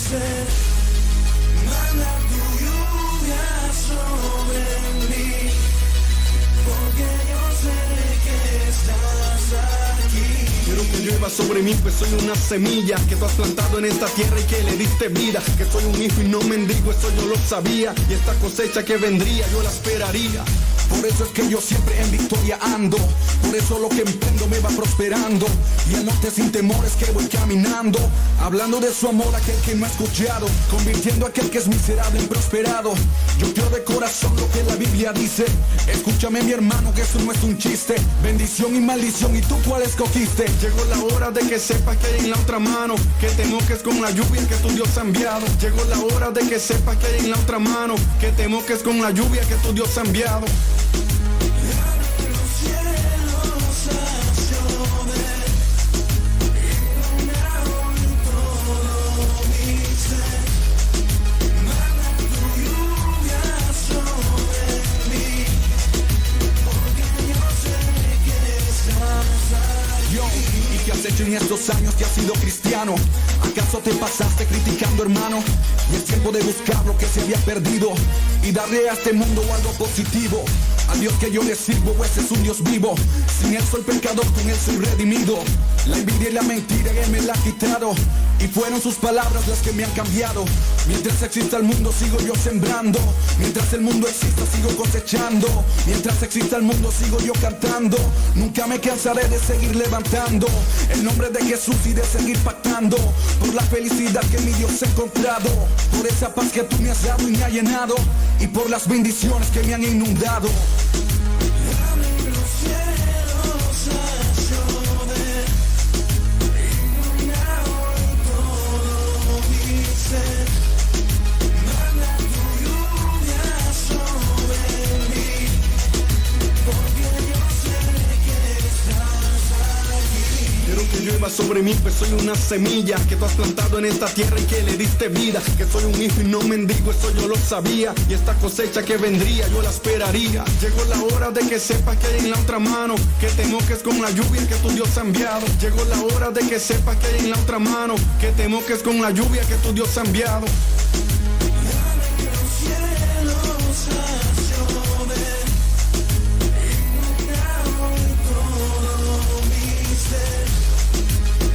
ser. Manda tu lluvia sobre mi, porque yo sé que estás aquí. Quiero que llueva sobre mí, pues soy una semilla que tú has plantado en esta tierra y que le diste vida. Que soy un hijo y no mendigo, eso yo lo sabía. Y esta cosecha que vendría, yo la esperaría. Por eso es que yo siempre en victoria ando. Por eso lo que emprendo me va prosperando. Y al norte sin temores que voy caminando. Hablando de su amor a aquel que no ha escuchado. Convirtiendo a aquel que es miserable en prosperado. Yo creo de corazón lo que la Biblia dice. Escúchame mi hermano que eso no es un chiste. Bendición y maldición, ¿y tú cuál escogiste? Llegó la hora de que sepas que hay en la otra mano. Que te moques con la lluvia que tu Dios ha enviado. Llegó la hora de que sepas que hay en la otra mano. Que te moques con la lluvia que tu Dios ha enviado. Abre los cielos a llover, inunda hoy todo mi ser. Manda tu lluvia sobre mí, porque yo sé que estás aquí. Yo, ¿y qué has hecho en estos años que has sido cristiano? ¿Acaso te pasaste criticando, hermano? Y es tiempo de buscar lo que se había perdido y darle a este mundo algo positivo. Al Dios que yo le sirvo, ese es un Dios vivo. Sin él soy pecador, con él soy redimido. La envidia y la mentira él me la ha quitado. Y fueron sus palabras las que me han cambiado. Mientras exista el mundo sigo yo sembrando. Mientras el mundo exista sigo cosechando. Mientras exista el mundo sigo yo cantando. Nunca me cansaré de seguir levantando el nombre de Jesús y de seguir pactando por la felicidad que mi Dios ha encontrado, por esa paz que tú me has dado y me ha llenado, y por las bendiciones que me han inundado. Abre los cielos a llover, inunda hoy todo mi ser. Manda tu lluvia sobre mí, porque yo sé que estás aquí. Quiero que llueva sobre mí, pues soy una semilla que tú has plantado en esta tierra y que le diste vida. Que soy un hijo y no mendigo, eso yo lo sabía. Y esta cosecha que vendría, yo la esperaría. Llegó la hora de que sepas que hay en la otra mano. Que te moques con la lluvia que tu Dios ha enviado. Llegó la hora de que sepas que hay en la otra mano. Que te moques con la lluvia que tu Dios ha enviado. Abre los cielos a llover, inunda hoy todo mi ser.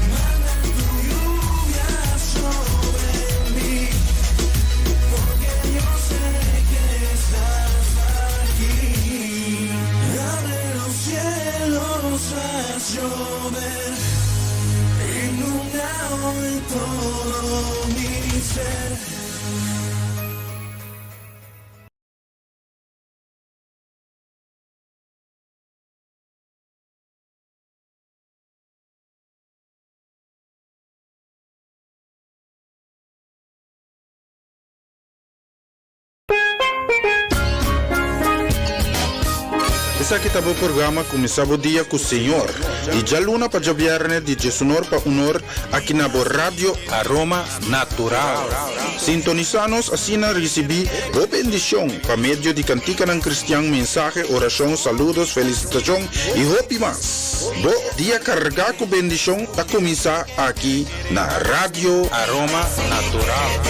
Manda tu lluvia sobre mí, porque yo sé que estás aquí. Abre los cielos a llover, inunda hoy todo mi ser. Esaki ta bo programa Kuminsá Bo Dia ku Señor, di djaluna pa djabièrnè di djesunor pa unor aki na bo Radio Aroma Natural. Sintonisá nos asina risibí bo bendishon pa medio di kantikanan kristian, mensahe, orashon, saludos, felisitashon i hopi mas. Bo dia kargá ku bendishon ta kuminsá aki na Radio Aroma Natural.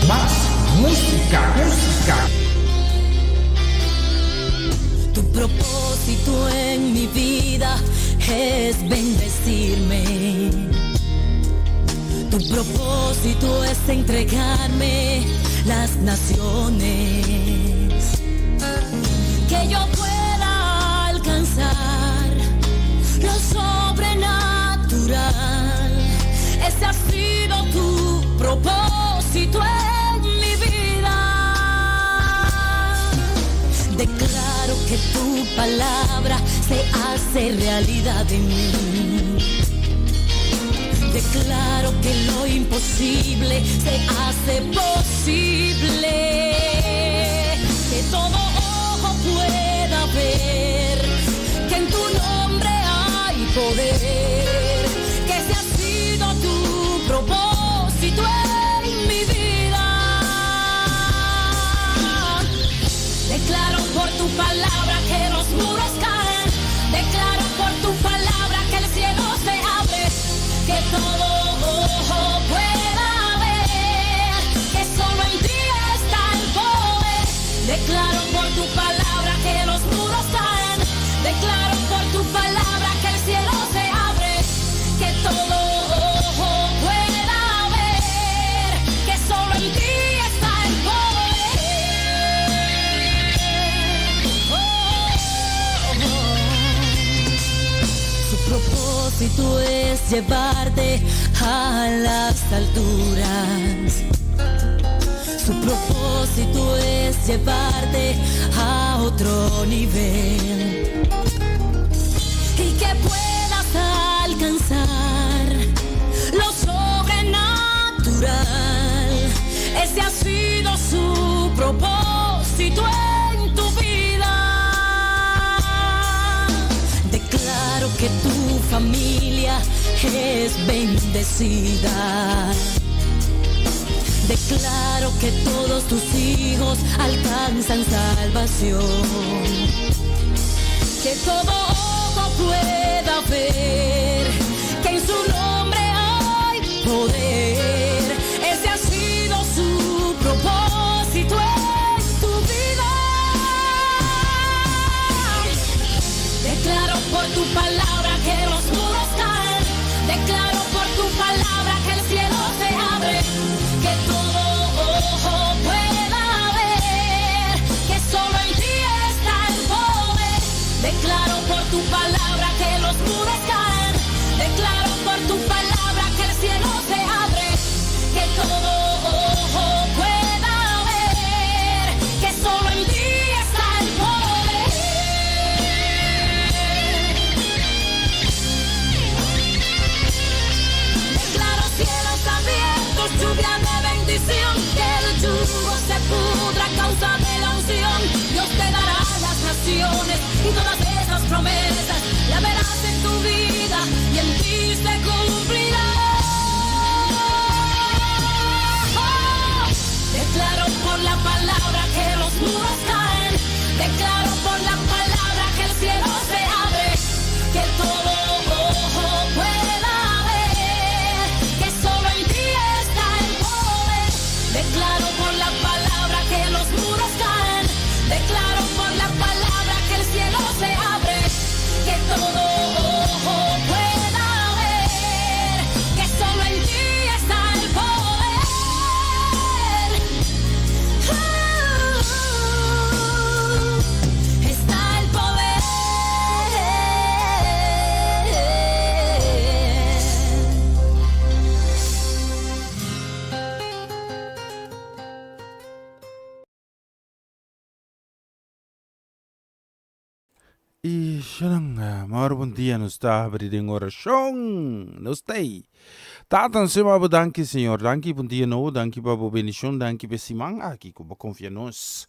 Mas música, música. Tu propósito en mi vida es bendecirme. Tu propósito es entregarme las naciones. Que yo pueda alcanzar lo sobrenatural. Ese ha sido tu propósito en mi vida. Declaro que tu palabra se hace realidad en mí. Declaro que lo imposible se hace posible. imposible. Que todo ojo pueda ver que en tu nombre hay poder. Que ese ha sido tu propósito en mi vida. Declaro por tu palabra que los muros caen. Declaro por tu palabra que el cielo se abre. Que todo ojo pueda ver que solo en ti está el poder. Declaro por tu palabra que los muros caen. Declaro por tu palabra que el cielo se abre. Que todo ojo pueda ver que solo en ti está el poder. Oh, oh, oh. Su propósito es llevarte a las alturas. Su propósito es llevarte a otro nivel. Y que puedas alcanzar lo sobrenatural. Ese ha sido su propósito en tu vida. Declaro que tu familia es bendecida. Declaro que todos tus hijos alcanzan salvación. Que todo ojo pueda ver que en su nombre hay poder. Ese ha sido su propósito en tu vida. Declaro por tu palabra que los muros caen. Declaro por tu palabra que el cielo se abre. Que todo ojo pueda ver que solo en ti está el poder. Declaro por tu palabra que los muros caen. Declaro por tu palabra que el cielo se abre. Que todo ojo pueda ver que solo en ti está el poder. Declaro cielos abiertos, lluvia de bendición, que el yugo se pudra a causa de la unción. Dios te dará las naciones y todas esas promesas la verás en tu vida y en ti se cumplirá. Declaro por la palabra que los muros caen. Declaro por la palabra que el cielo se abre. Que todo ojo pueda ver que solo en ti está el poder. Declaro por la palabra que los muros caen. Declaro por la palabra que el cielo se abre. Que todo ojo pueda ver que solo en ti está el poder. Está el poder. I shanan, mawar bon dia nos ta habri den orashon. Nos ta ei. Tata, nos sema bo danki, Señor. Danki pa un dia nobo, danki pa bo bendishon, danki pa e siman aki ku bo konfia nos.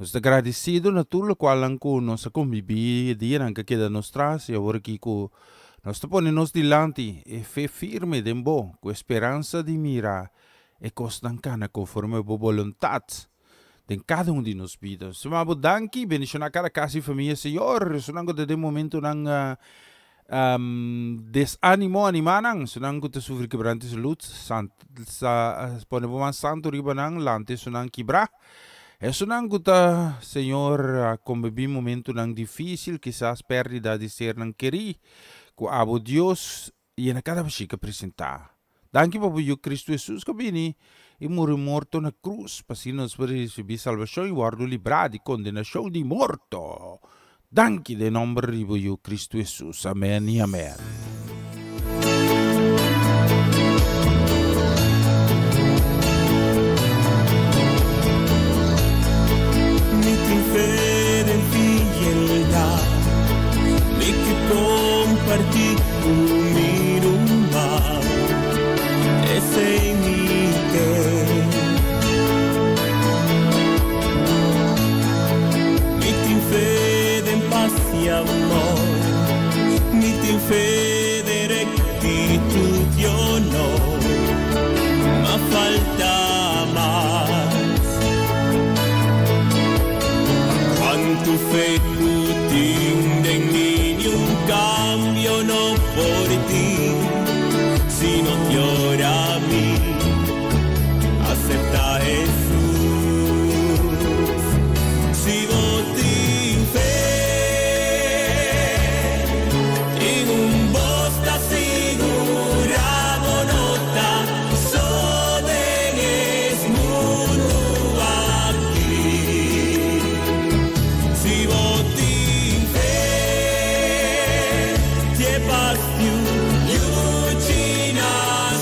Nos ta gradisido na tur lokualnan ku nos a kombibí e dianan ku a keda nos tras i awor aki ku nos ta pone nos dilanti e fe firme den bo ku e speransa di mira e kosnan kana konforme bo boluntat. Den kada un di nos bida. Stima bo danki, bendiciona kada casa y famia Señor. Esunnan cu ta den momentonan desanimo anima nan. Esunnan cu ta sufri quebrante salud, sant, sa, pone bo man santo riba nan, lanta esunnan kibra. Esunnan cu ta, Señor, a convivi momentonan dificil, kisas perdida di sernan keri, cu abo Dios yena kada bashí ka presentá. Danki pa bo Yu Kristu Hesus ku a bini i muri morto na krus pa asina nos por risibí salbashon i wòrdu librá di kondenashon di morto. Danki den nòmber di bo Yu Kristu Hesus. Amèn i amèn. Mi tin fe den fieldat, mi ke kompartí ku mi ruman, esei mi ke. Acepta Jesus. Si bo tin fe, tin un bos ta sigura bo no ta so den es mundu aki. Si bo tin fe, te pas yu, yuchi na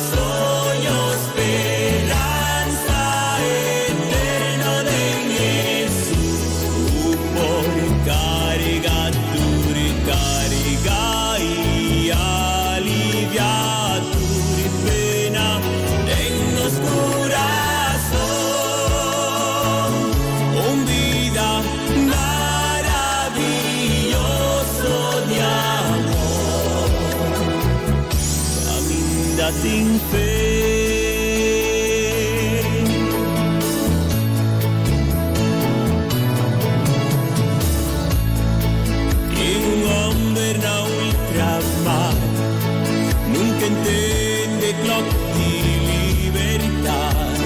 soño speransa eterno den Jesus. Por carga tur carga y alivia tur pena den nos curason. Un bida maravilloso di amor. Caminda tin fe. Tin un homber na ultramar Nunca entende klok di libertad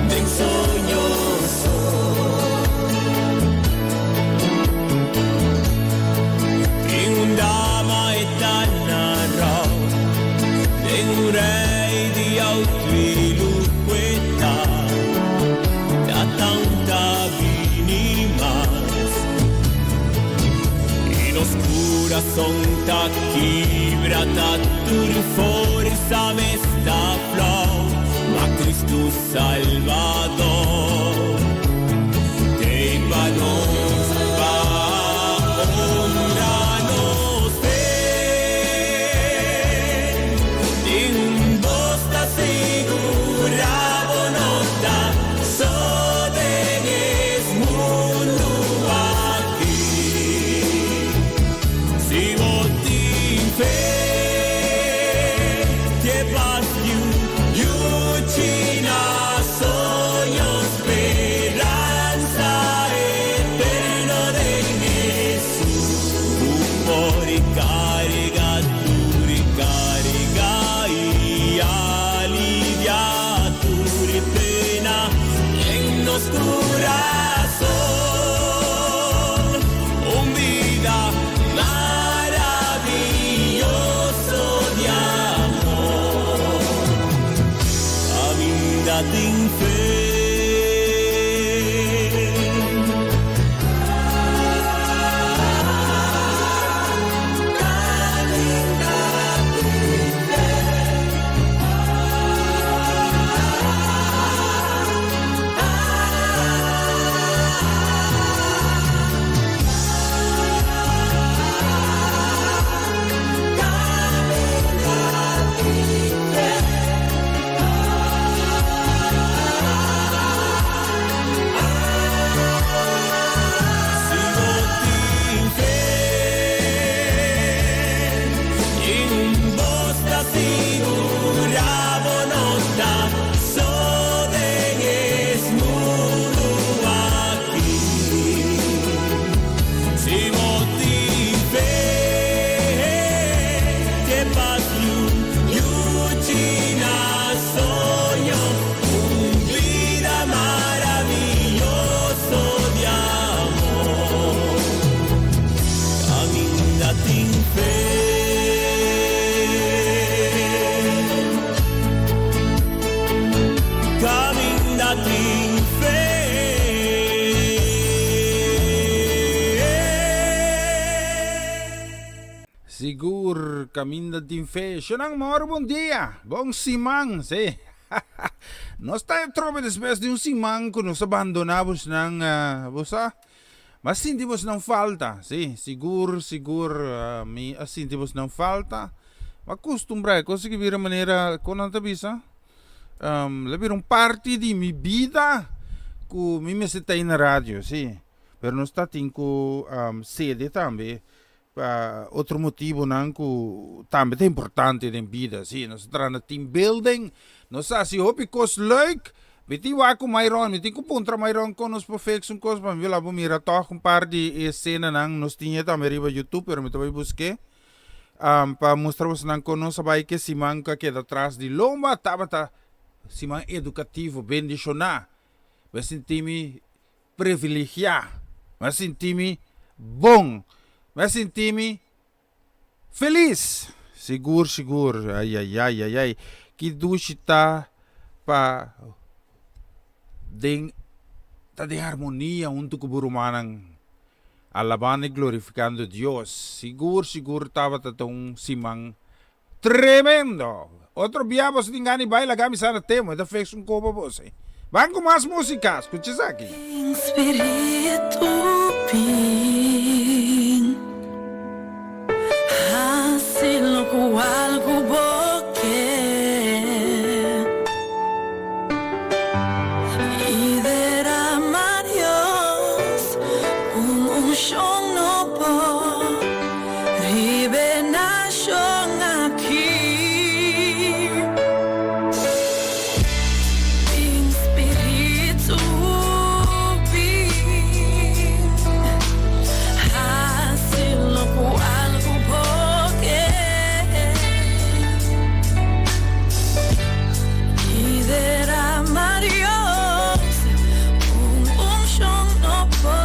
Den soño so Tin un dama e ta na rou Den un rei di auto y luho e ta Ta tanta bini mas Y nos curason ta kibra Ta tur forsa mes ta flou Ma Cristo Salvador T'ey pa nos pa honra nos fe. Tin un bos ta sigura bo no ta so den es mundu aki. Si bo tin fe, te pas yu, yuchi na soño speransa eterno den Jesus. Por carga tur carga y alivia tur pena den nos curason. Un bida maravilloso di amor. Caminda tin fe. Si bo tin fe, tin un bos ta sigura bo no ta so den es mundu aki. Si bo tin fe, te pas yu, yuchi na soño, un bida maravilloso di amor. Caminda tin fe. Caminda tin fe. Sigur caminda tin fe. Shonan mor bon dia, bon siman, si. Nos ta atrobe despues di un siman cu nos a bandona bosnan, bo sa. M'a sinti bosnan falta, si, sigur, sigur mi a sinti bosnan falta. M'a custumbra e cos aki bira manera, con nan ta bisa? La bira un parti di mi bida cu mi mester ta na radio, si. Pero nos ta tin cu cede tambe Pa otro motibonan ku tambe ta importante den bida. Si, nos ta traha na team building, nos ta hasi hopi kos leuk. Mi tin wak ku Myron, mi tin ku puntra Myron kon nos por fix un kos pa mi por laga bo mira tòg un par di e esenanan. Nos tin e tambe riba YouTube, pero mi ta bai busk'é pa mustra bosonan kon nos a bai ke siman ku a keda tras di lomba. Tabata. Siman edukativo bendishoná. Mi a sinti mi privilegiá. Mi a sinti mi bon. Mi a sinti mi felis. Sigur sigur. Ayayay ayay. Ki dushi ta pa den ta den harmonia huntu ku bo rumannan alabando i glorifikando Dios. Sigur sigur tabata ta un siman Tremendo! Otro bia boso tin gana di bai laga mi sa na temo, e ta fix un kopa boso. Ban ku mas musika, skucha esaki. Spiritu bin hasi lokual ku bo ke i derama Dios un unshon nobo. Riba e nashon aki. Bin Spiritu bin hasi lokual ku bo ke i derama Dios un unshon nobo.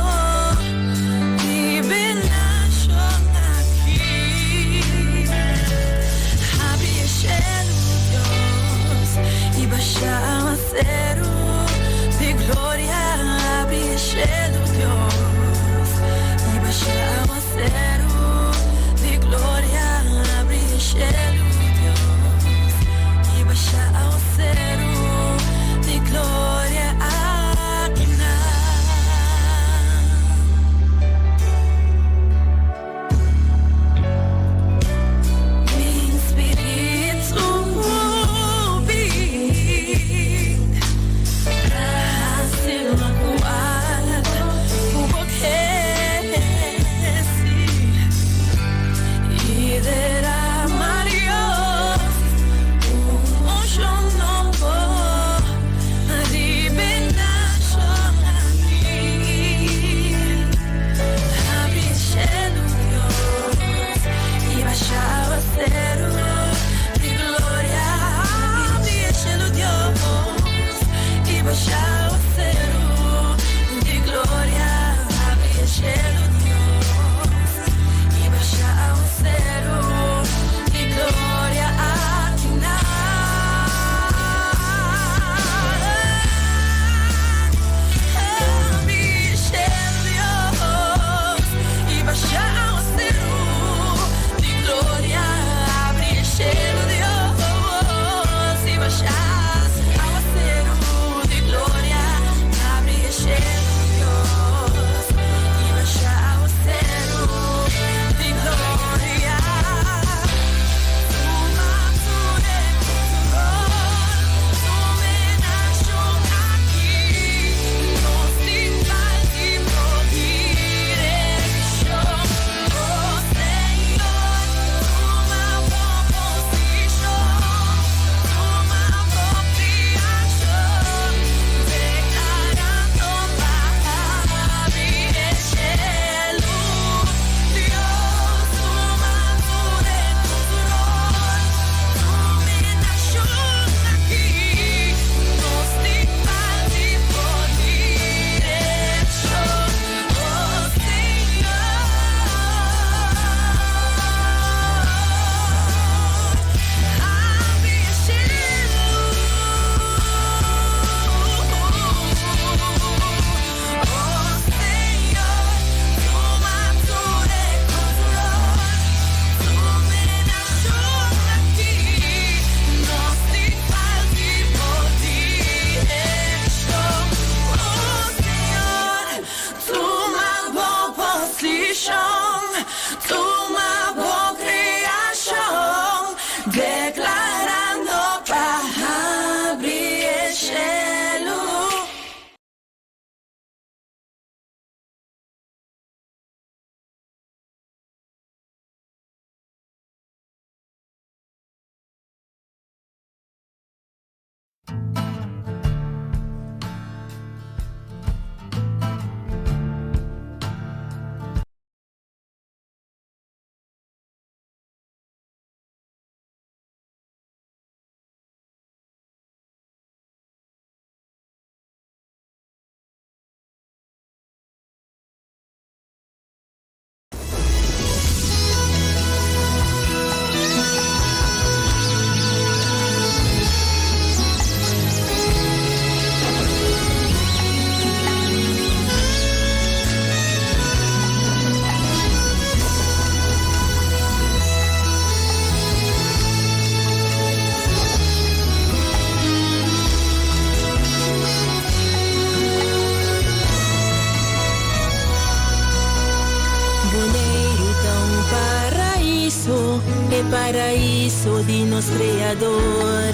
paraíso di nos Kreador.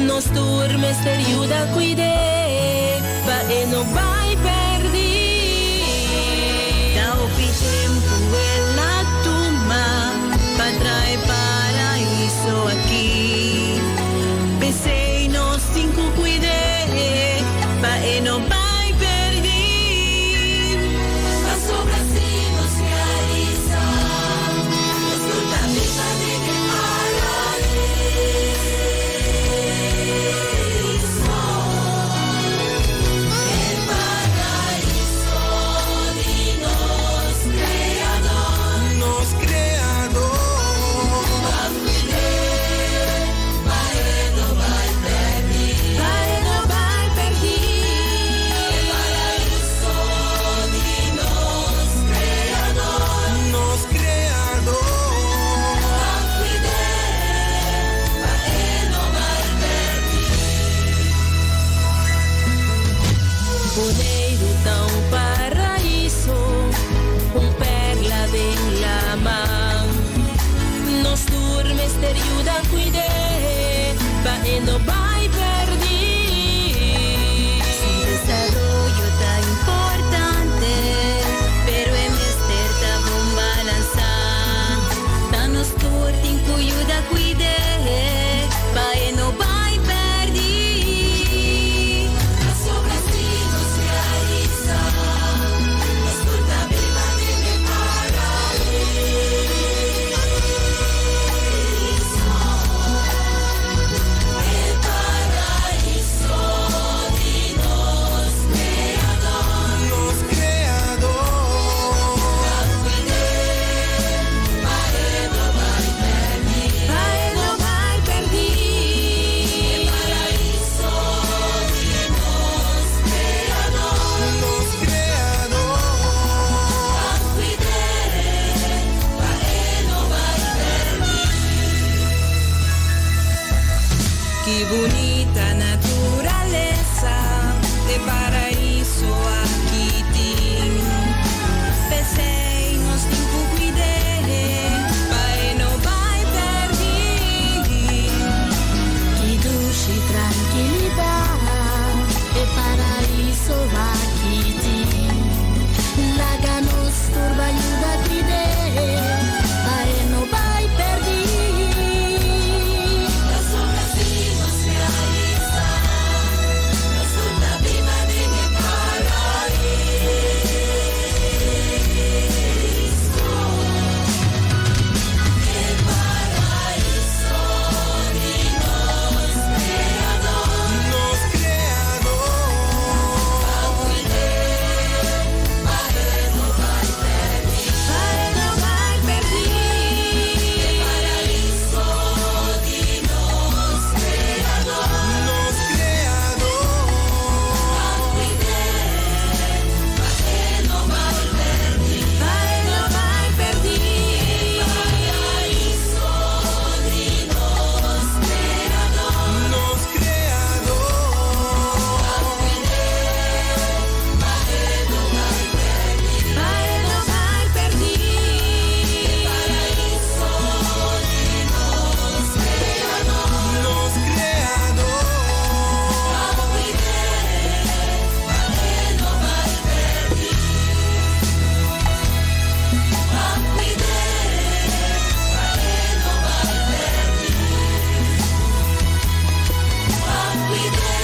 Nos tur mester yuda kuid'é pa e no bai pèrdí. Ta hopi tempu el a tuma pa trae paraíso aki. P'esei nos tin ku kuid'é pa e no bai pèrdí. Pasobra si nos realisá, nos tur ta biba den e paraíso. E paraíso di nos Kreador. Nos Kreador. Pa kuid'é, pa e no bai pèrdí. Pa e no bai pèrdí. E paraíso di nos Kreador. Nos Kreador. Pa kuid'é, pa e no bai pèrdí. Boneiru ta un paraíso, un perla den laman. Nos tur mester yuda kuid'é, pa e no bai pèrdí. Su desaroyo ta importante, pero e mester ta bon balansá. Ta nos tur tin ku yuda kuid'é, pa e no bai pèrdí. Pasobra si nos realisá, nos tur ta biba den e paraíso. E paraíso di nos Kreador. Nos Kreador. Pa kuid'é, pa e no bai pèrdí. Pa e no bai pèrdí. E paraíso di nos Kreador. Nos Kreador. Pa kuid'é, pa e no bai pèrdí. Ki bunita naturalesa e paraíso aki tin. P'esei nos tin ku kuid'é pa e no bai pèrdí. Ki dushi trankilidat e paraíso aki tin. Laga nos tur bai yuda kuid'é pa e no bai pèrdí. Pasobra si nos realisá, nos tur ta biba den e paraíso. E paraíso di nos Kreador. Nos Kreador. Pa kuid'é, pa e no bai pèrdí. Pa e no bai pèrdí. E paraíso di nos Kreador. Nos Kreador. Pa kuid'é, pa e no bai pèrdí. Pa e no bai pèrdí. E paraíso di nos Kreador. Nos Kreador. Pa kuid'é, pa e no bai pèrdí. Pa e no bai pèrdí. E paraíso di nos Kreador. Nos Kreador. Pa kuid'é, pa e no bai pèrdí. Pa kuid'é, pa e no bai pèrdí. Pa kuid'é,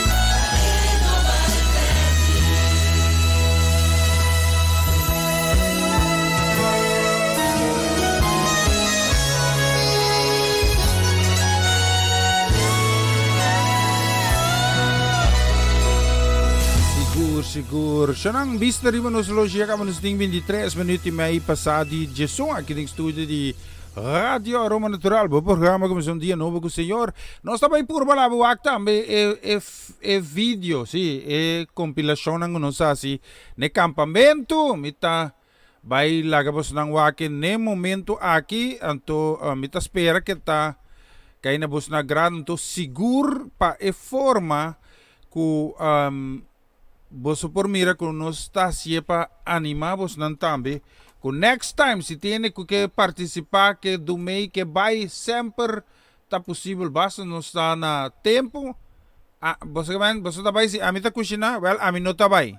pa e no bai pèrdí. Sigur, sigur. Shanan bista riba nos logia kaba nos tin 23 minuut i mei pasá di djesun aki den studio di Radio Aroma Natural. Bo programa kuminsá un dia nobo ku Señor. Nos ta bai purba laba wak tambe e e e video, si, e kompilashonnan ku nos hasi n'e kampamentu. Mi ta bai laga bosonan wak n'e momento aki, anto mi ta spera ke ta kai na bosonan agrado. Anto sigur pa e forma ku boso por mira ku nos ta hasié pa animá bosnan tambe. Ku next time si tin ku ke partisipá, ke dumei, ke bai, semper ta posibel basta nos ta na tempu. A, boso ke men, boso ta bai si ami ta kushiná, wèl ami no ta bai.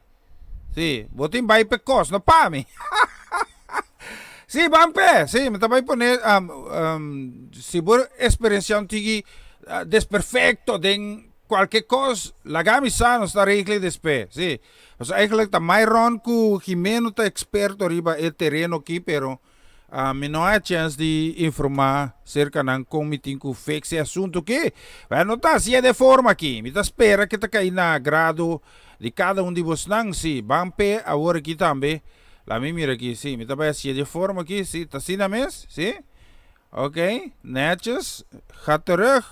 Sí, bo tin bai p'e kos, no pa mi. Sí, ban p'e, sí, mi ta bai pone, si bo eksperensiá un tiki desperfekto den kualke kos, laga mi sa, nos ta regla e despe, sí. Pasobra eigenlijk ta Myron ku Jimeno ta eksperto riba e tereno aki, pero mi no a chèns di informá serka nan kon mi tin ku fix e asuntu aki. Wèl, no ta hasié den forma aki. Mi ta spera ke ta kai na agrado di kada un di bosnan. Sí, ban p'e awor aki tambe. Laat mi mira aki. Sí, mi ta bai hasié den forma aki. Sí, ta asina mes. Sí. Oké, netjes. Ga terug.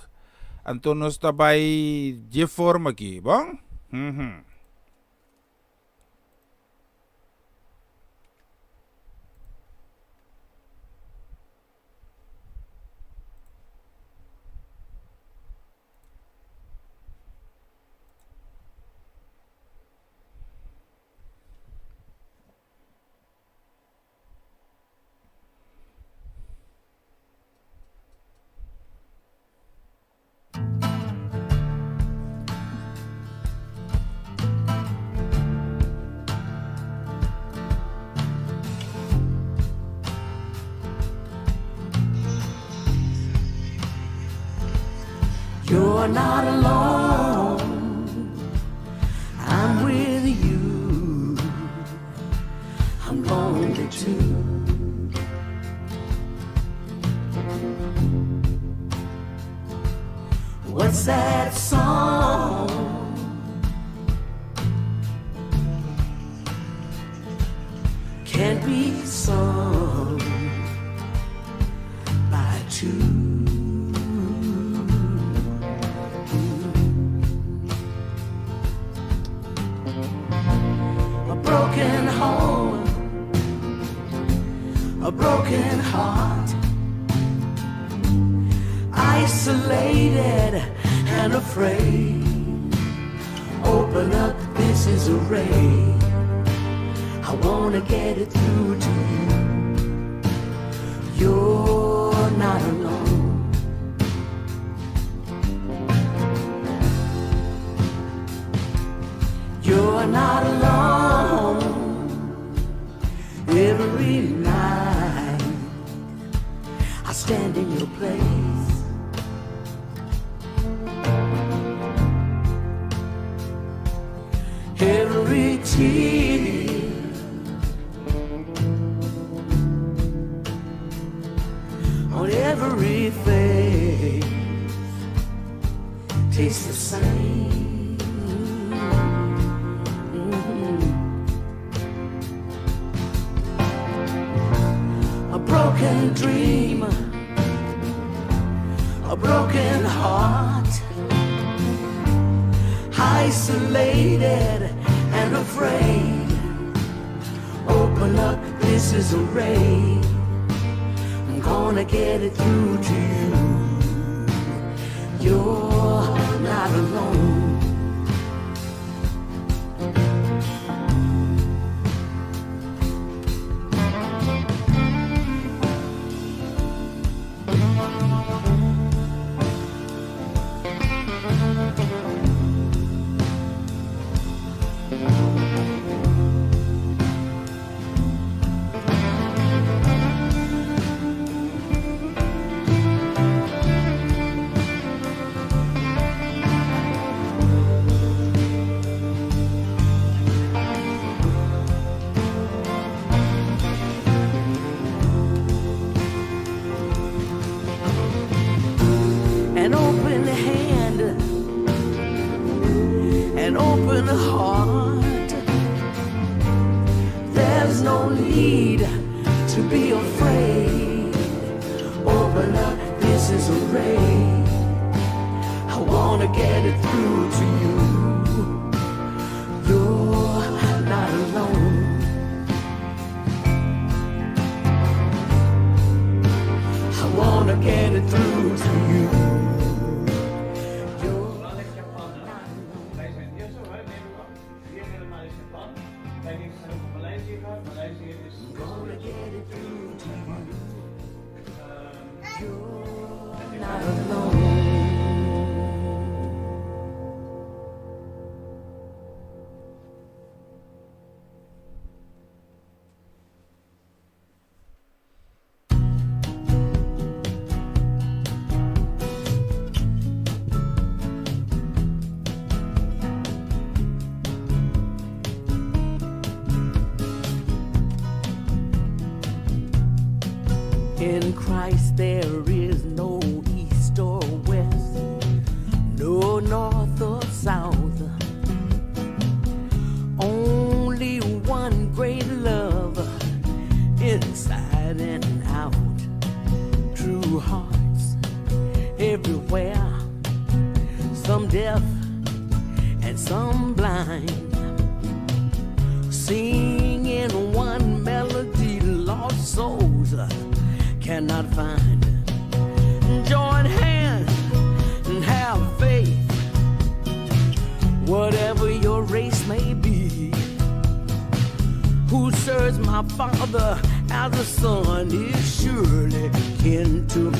Anto nos ta bai dje forma aki. Bon? Mhm. You're not alone. I'm with you. I'm lonely too. What's that song? Can't be sung by two. A broken home, a broken heart, isolated and afraid. Open up, this is a ray. I wanna get it through to you. You're not alone. You're not alone. Every night I stand in your place. Every tear on every face tastes the same. A broken dream, a broken heart, isolated and afraid. Open up, this is a ray. I'm gonna get it through to you. You're not alone. An open hand, an open heart. There's no need to be afraid. Open up, this is a ray. I wanna get it through to you. You're not alone. I wanna get it through to you. Wij zijn hier zo, hè, Nederland. Hier helemaal is Japan. Wij zijn over Maleisië gehad. Maleisië is. In Christ there is no east or west, no north or south. Only one great love inside and out. True hearts everywhere, some deaf and some blind. Singing one melody, lost souls cannot find. Join hands and have faith, whatever your race may be. Who serves my Father as a son is surely kin to me.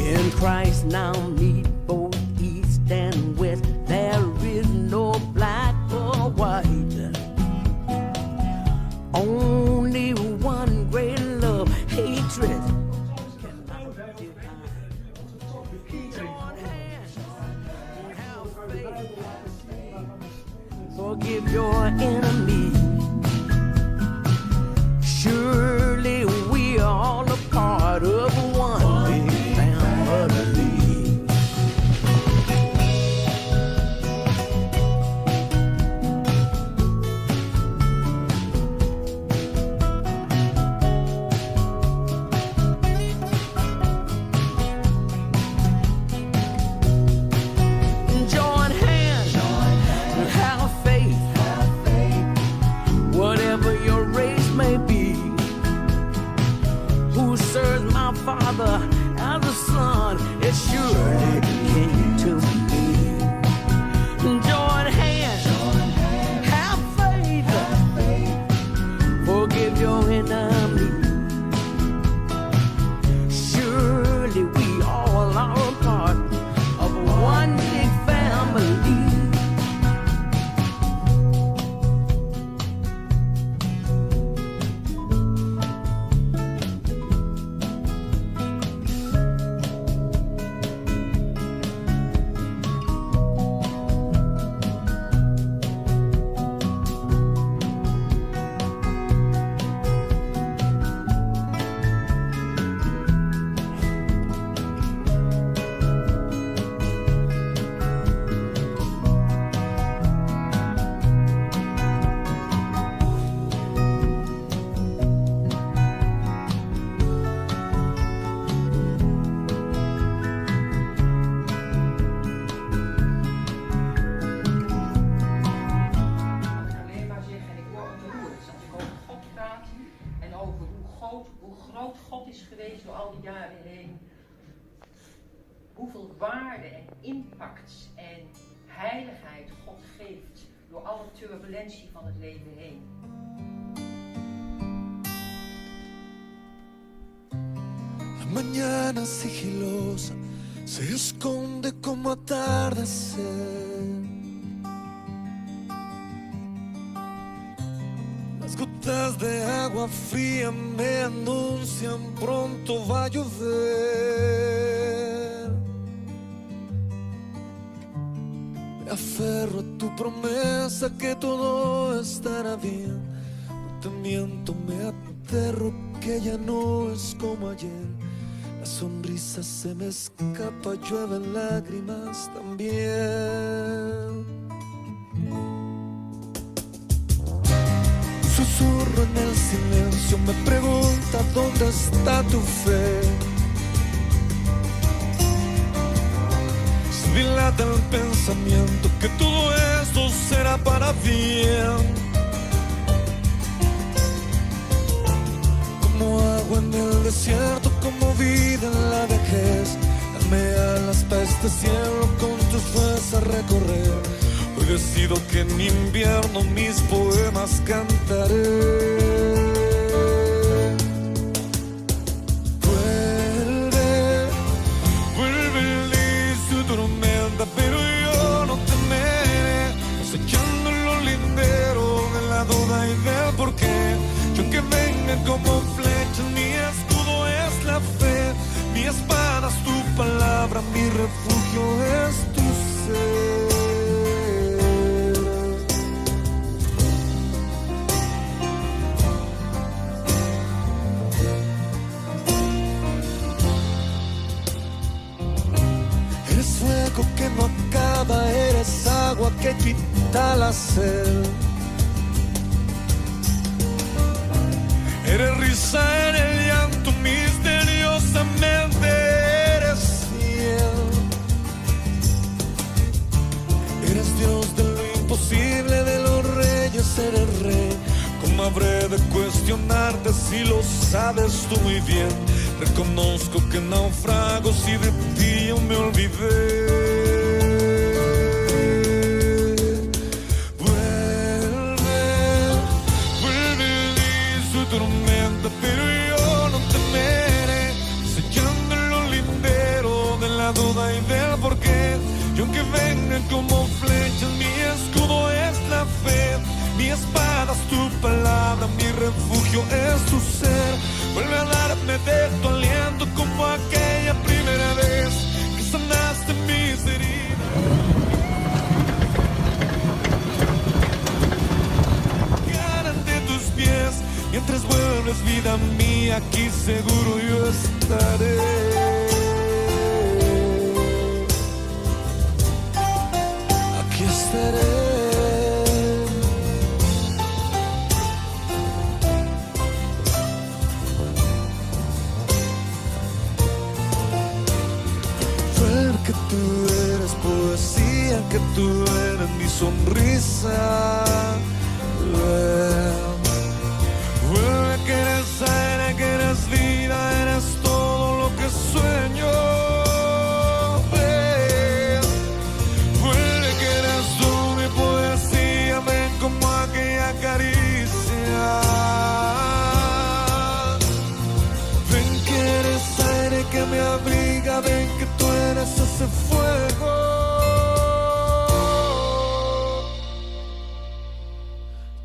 In Christ now meet both east and west. There is no black or white. Only one great love, hatred. Forgive your enemy. Surely we are all a part of one big family. Join hands and have faith. Whatever your race may be, who serves my Father as a son is surely kin to me. Join hands, have faith, forgive your enemy. Surely we all are a part of one big family. Ik alleen maar zeggen, en ik word ontroerd als ik over God praat en over hoe groot, hoe groot God is geweest door al die jaren heen. Hoeveel waarde en impact en heiligheid God geeft door alle turbulentie van het leven heen. La mañana sigilosa se esconde como atardecer. Las gotas de agua fría me anuncian pronto va a llover. Me aferro a tu promesa que todo estará bien. No te miento, me aterro que ya no es como ayer. La sonrisa se me escapa, llueven lágrimas también. Un susurro en el silencio me pregunta dónde está tu fe. Se dilata el pensamiento que todo esto será para bien. Como agua en el desierto, como vida en la vejez. Dame alas para este cielo, con tus fuerzas recorrer. Hoy decido que en invierno mis poemas cantaré. Vuelve, vuelve el su tormenta, pero yo no temeré. Acechando los linderos de la duda y del porqué. Yo que venga como flor. mi refugio es tu ser. Eres fuego que no acaba, eres agua que quita la sed. Eres risa en el llanto, misteriosamente eres fiel. Eres Dios de lo imposible, de los reyes eres rey. ¿Cómo habré de cuestionarte si lo sabes tú muy bien? Reconozco que naufrago si de ti yo me olvidé. Vuelve, vuelve su tormenta, pero yo no temeré. Sellando los linderos de la duda y del porqué. Y aunque vengan como flechas, mi escudo es la fe. Mi espada es tu palabra, mi refugio es tu ser. Vuelve a darme de tu aliento como aquella primera vez que sanaste mis heridas. Ante tus pies, mientras vuelves vida mía, aquí seguro yo estaré. Aquí estaré. Que tú eres poesía, que tú eres mi sonrisa. Vuelve que eres aire, que eres vida, eres todo lo que sueño. Ven, vuelve que eres tú mi poesía, ven como aquella caricia. Ven que eres aire que me abriga, ven que tú eres ese fuego.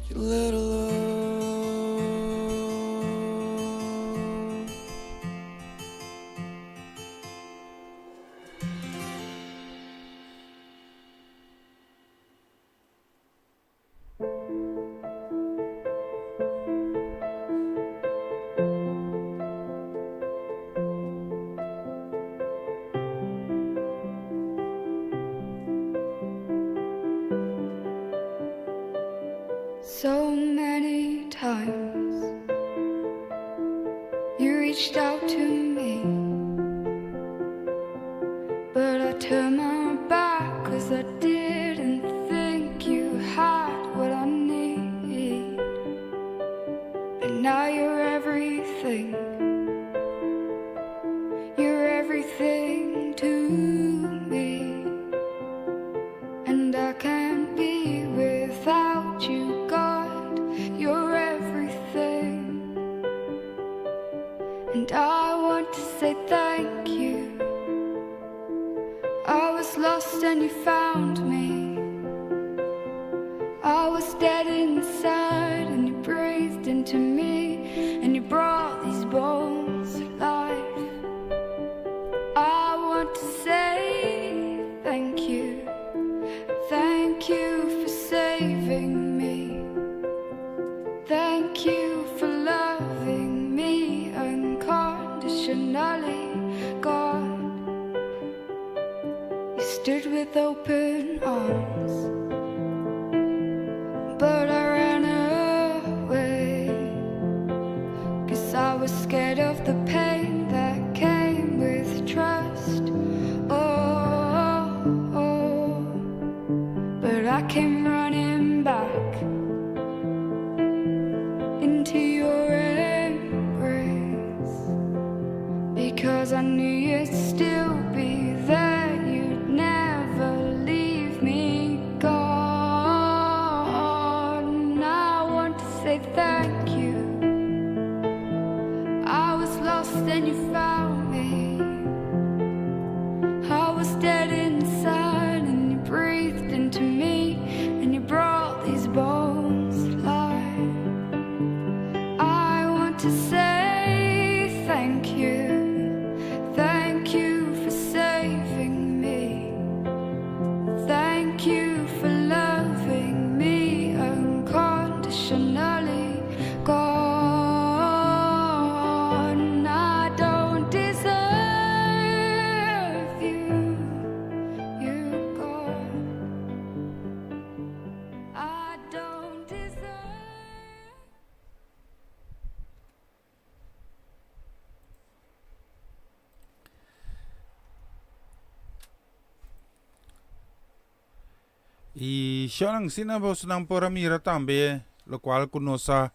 You let So many times you reached out to me, but I turned my back 'cause I didn't think you had what I need. But now you're everything. You're everything to me. And I can't be without you, God. You're everything. And I want to say thank you. I was lost and you found me. I was dead inside and you breathed into me and you brought these bones to life. I want to say thank you. Thank you for saving me. Thank you for loving me unconditionally, God. You stood with open arms, but I ran away, 'cause I was scared of the pain that came with trust. Oh, oh, but I came running back into your embrace, because I knew you'd still be there. You'd never leave me, God. And I want to say thank you. I was lost and you found me. I was dead inside and you breathed into me and you brought these bones to life. I want to say thank you. Thank you for saving I shownan asina bosonan por a mira tambe lokual ku nos a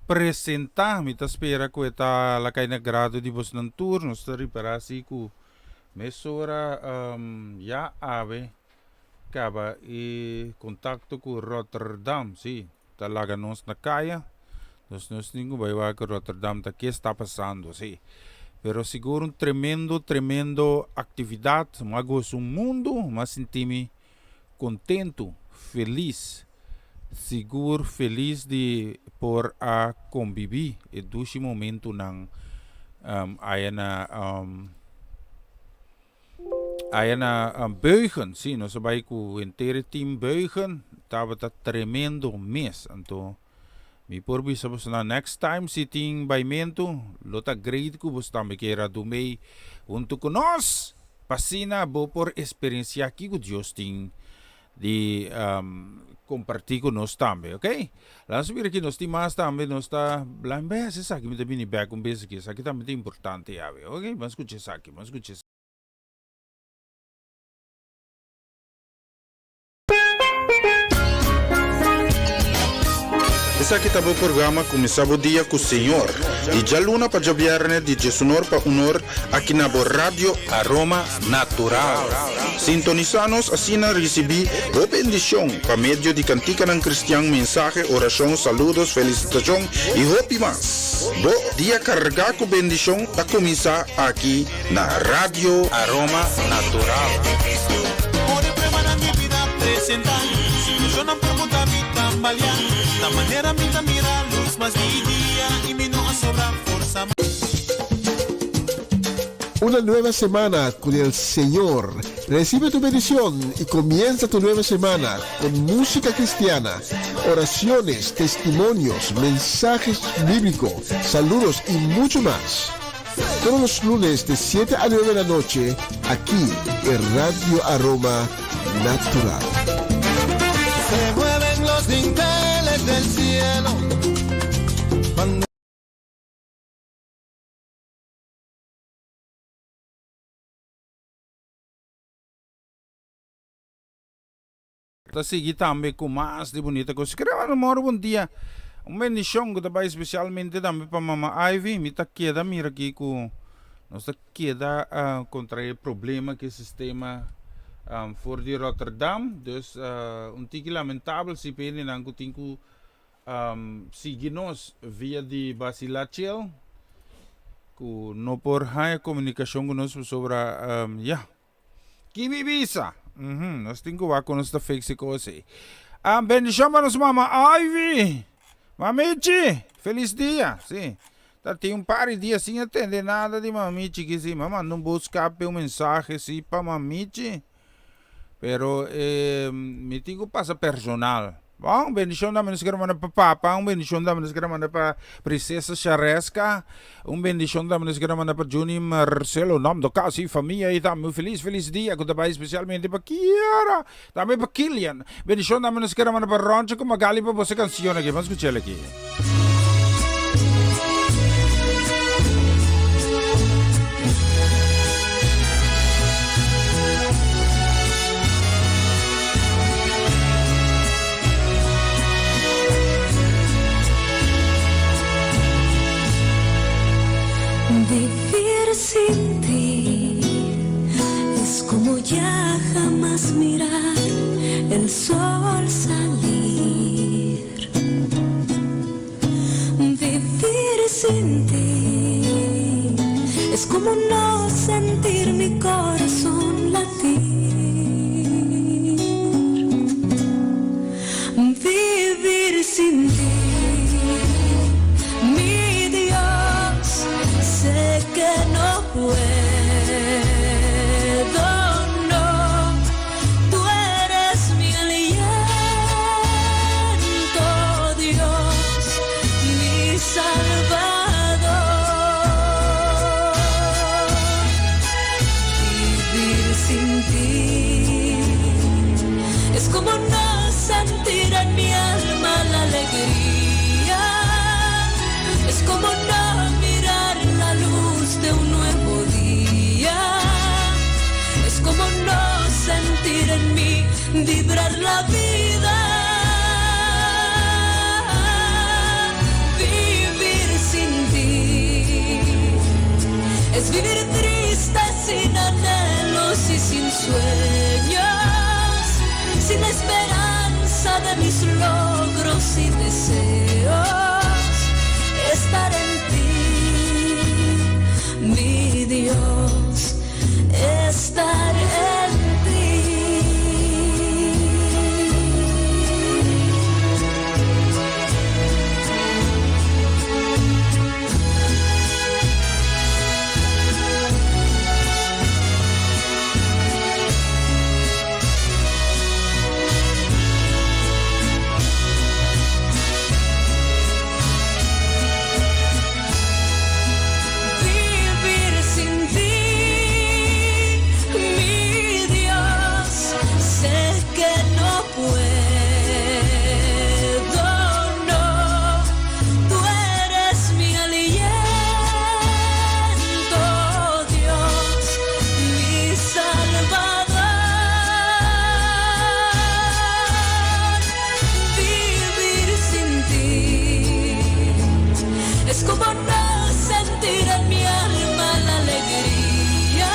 presentá. Mi ta spera ku e ta la kai na grado di bosonan tur. Nos ta ripará si ku mesora ya awe kaba e kontakto ku Rotterdam. Sí, ta laga nos na kaya. Nos nos tin ku bai wak Rotterdam ta ke sta pasando, sí. Pero sigur un tremendo, tremendo aktividat. Mi a gosa un mundu, mi a sinti mi kontentu, felis, sigur felis di por a kombibí e dushi momentunan aya na aya na Beugen. Sí, nos a bai ku henter e team Beugen, tabata tremendo mes. Anto mi por bisa bosonan next time si tin baimentu lo ta great ku boso tambe kier a dumei huntu ku nos pa asina bo por experiencia kiko Dios tin di comparti ku nos tambe ok. Laat nos mira aki nos tin mas tambe nos ta blind bes esaki mi ta bini bek un bes aki esaki tambe ta importante yawe ok ban skucha esaki ban skucha esaki. Esaki ta bo programa Kuminsá bo dia ku Señor, di djaluna pa djabièrnè di djesunor pa unor aki na bo Radio Aroma Natural. Sintonisá nos asina risibí bo bendishon pa medio di kantikanan kristian, mensahe, orashon, saludos, felisitashon i hopi mas. Bo dia kargá ku bendishon ta kuminsá aki na Radio Aroma Natural. Una nueva semana con el Señor. Recibe tu bendición y comienza tu nueva semana con música cristiana, oraciones, testimonios, mensajes bíblicos, saludos y mucho más. Todos los lunes de 7 a 9 de la noche, aquí en Radio Aroma Natural. Se mueven los dinteles del cielo. Cuando Ta sigui tambe cu mas di bunita cos. Creo no moro bon dia. Un bendicion cu ta bay especialmente tambe pa mama Ivy. Mi ta keda mira aki cu nos ta keda contra e problema cu e sistema for di Rotterdam. Dus un tiki lamentabel si pa hendenan cu tin cu sigui nos via di Basilachel cu no por haya comunicacion cu nos pasobra ya. Ki mi bisa? Uhum, nos tin ku wak ku nos ta fix e kos ei. Ah, bendishon pa nos mama Ivy! Mamichi, felis dia! Sí, ta tin un par di dia sin a tende nada di mamichi ki si. Mi a manda un boodskap, un mensahe si pa mamichi. Pero eh, mi tin ku pasa personal. Bon, bendishon tambe nos kere manda pa papa, un bendishon tambe nos kere manda pa Princesa Shareska, un bendishon tambe nos kere manda pa Juni Marcelo, Nando Casi, famia y tambe un feliz, feliz dia ku ta bai especialmente pa Kiara, tambe pa Kilian. Bendishon tambe nos kere manda pa Roncho ku Magali pa boso kanshon aki. Ban skuch'el aki. Vivir sin ti es como ya jamás mirar el sol salir. Vivir sin ti es como no sentir mi corazón latir. Vivir sin ti, mi Dios, sé que no puedo, no. Tú eres mi aliento, Dios, mi Salvador. Vivir sin ti es como no sentir en mi alma la alegría. Es como no mirar la luz de un nuevo día. Es como no sentir. sentir en mí vibrar la vida. Vivir sin ti es vivir triste sin anhelos y sin sueños, sin la esperanza de mis logros y deseos. Estar en ti, mi Dios, estar en ti. Vivir sin ti, mi Dios, sé que no puedo, no. Tú eres mi aliento, Dios, mi Salvador. Vivir sin ti es como no sentir en mi alma la alegría.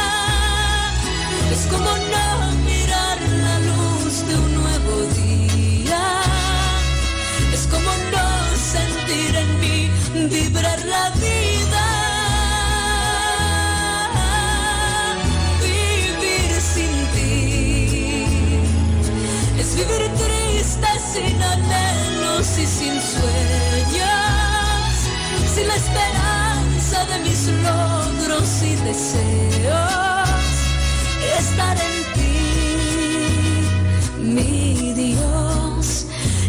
Es como no mirar la luz de un nuevo día. Es como no sentir en mí vibrar la vida. Vivir sin ti es vivir triste sin anhelos y sin sueños, sin la esperanza de mis logros y deseos. Estar en ti, mi Dios,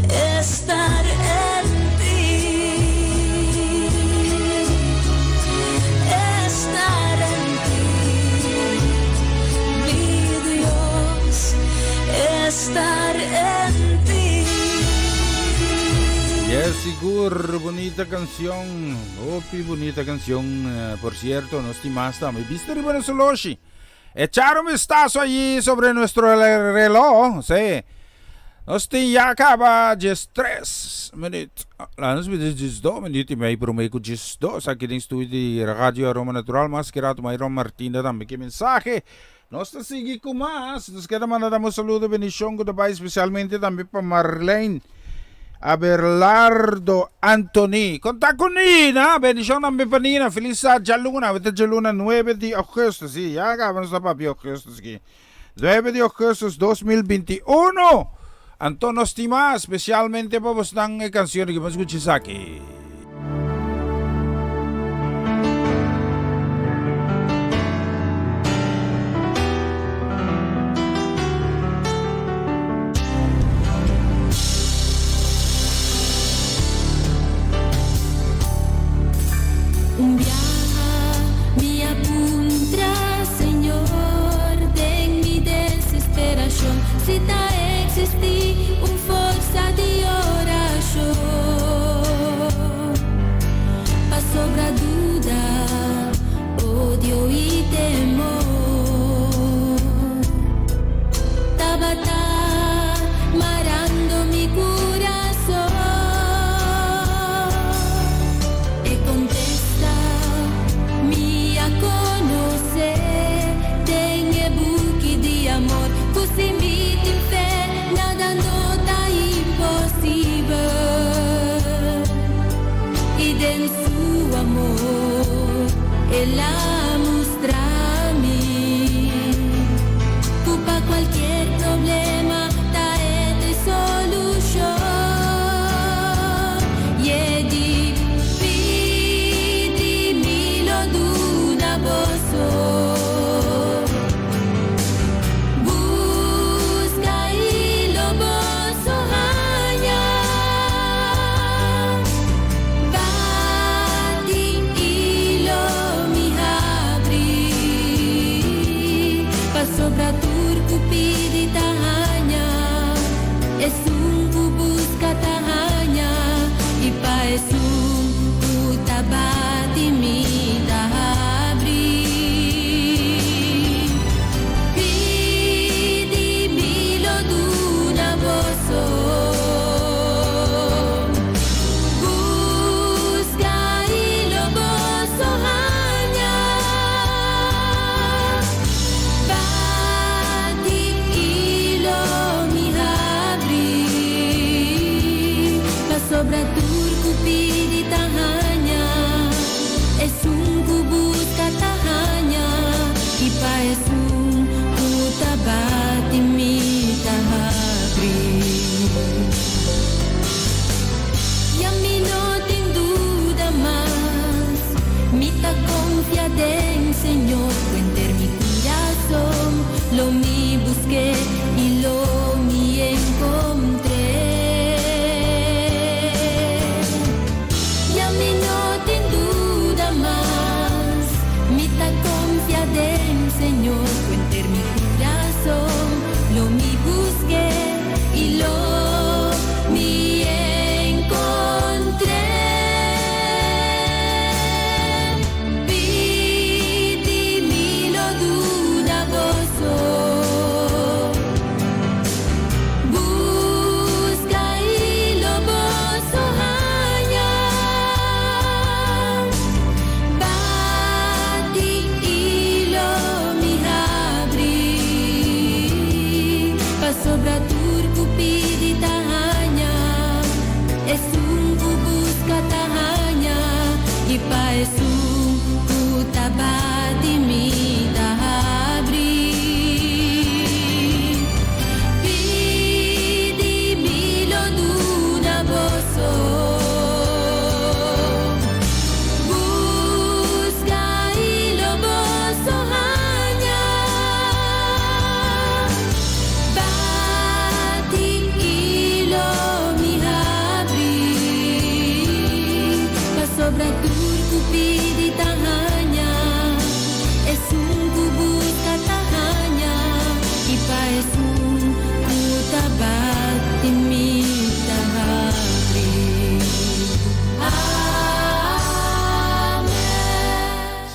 estar en ti. Estar en ti, mi Dios, estar en ti. Yes, sigur, bunita kansion. Hopi bunita kansion. Por sierto, nos tin mas tambe. Bista riba nos oloshi. Echar un vistazo allí sobre nuestro reloj. Sí. Nos tin ya kaba 13 minüt. La nos bida 12 minüt i mei promé ku 12 aki den studio di Radio Aroma Natural. Mas ki rato Mayron Martina tambe ke mensahe. Nos ta sigui ku mas. Nos keda manda dam un saludo bendishon ku ta bai spesialmente tambe pa Marlene Abelardo Anthony. Konta ku Nina. Bendishon tambe pa Nina. Felis djaluna. Awe ta djaluna nuebe di ougùstùs. Sí, ya kaba nos ta papia ougùstùs aki. Nuebe di ougùstùs 2021. Anto nos tin mas, spesialmente pa bosnan e kansion aki. Bo skucha esaki. Un biaha mi a puntra Señor den mi desesperacion si ta existi un forsa di oracion pasobra duda, odio y temor tabata marando mi curason. E contesta mi a conoce den e buki di amor cu si mi tin fe nada no ta imposibel y den su amor el a mustra mi cu pa cualkier problema ta e t'e solucion. Y e di, Pidi mi lo duna boso. Busca y lo boso haña. Bati y lo mi habri. busqué y lo mi encontré. Ya mi no tin duda mas, mi ta confia den Señor, cu henter mi curazon lo mi busqué y lo mi encontré. Pidi mi lo duna boso. Busca y lo boso haña. Bati y lo mi habri. Pasobra tur cu pidi ta haña. Esun cu busca ta haña. Y pa esun cu ta bati mi ta habri. Pidi mi lo duna boso. Busca y lo boso haña. Bati y lo mi habri. Pasobra tur cu pidi ta haña. Esun cu busca ta haña. Y pa esun cu ta bati mi ta habri. Amen.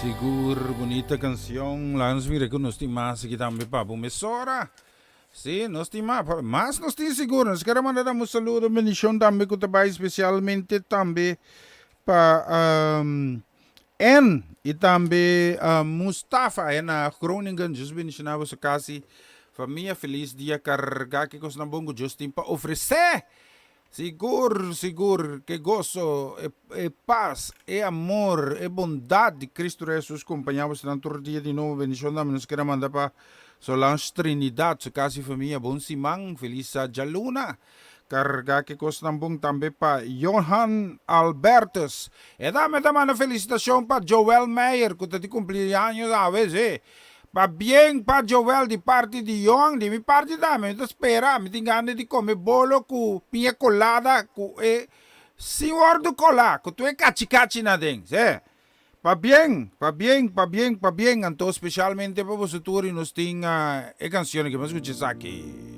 Sigur bunita cancion. Laga nos mira cu nos tin mas aki tambe pa bo mesora. Si, nos tin mas, mas nos tin sigur. Nos kier a manda dam un saludo, un bendicion tambe cu ta bay specialmente tambe pa Ann y tambe Mustafa aya na Groningen. Dios bendiciona boso casi famia. Feliz dia carga ki cosnan bon cu Dios tin pa ofrece. Sigur, sigur, ke goso, e, e pas, e amor, e bondad di Cristo Jesus compaña bosonan tur dia di nobo. Bendicion tambe nos kier a manda pa Solange Trinidad, su casa y famia. Bon siman, feliz djaluna. Carga ke cosnan bon tambe pa Johan Albertus. E tambe ta manda felicitacion pa Joel Meyer cu ta di cumpleaños awe, si. Pabien pa Joel di parti di Johan, di mi parti tambe mi ta spera, mi tin gana di come bolo cu piña colada cu e sin wordo cola, cu tur e cachi cachi na den, se. Pabien, pabien, pabien, pabien, anto specialmente pa boso tur y nos tin e cancion aki, bo a scucha esaki.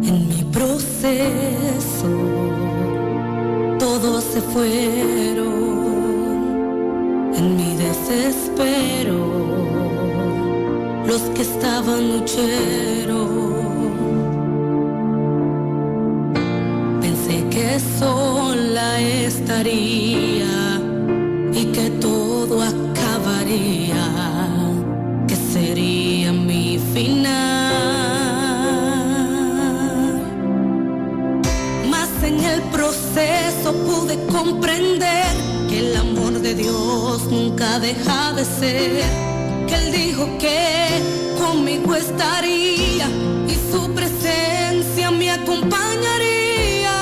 En mi proceso todos se fueron en mi desespero los que estaban huyeron. Pensé que sola estaría y que todo acabaría, que sería mi final. Mas en el proceso pude comprender que el amor de Dios nunca deja de ser, que Él dijo que conmigo estaría y su presencia me acompañaría.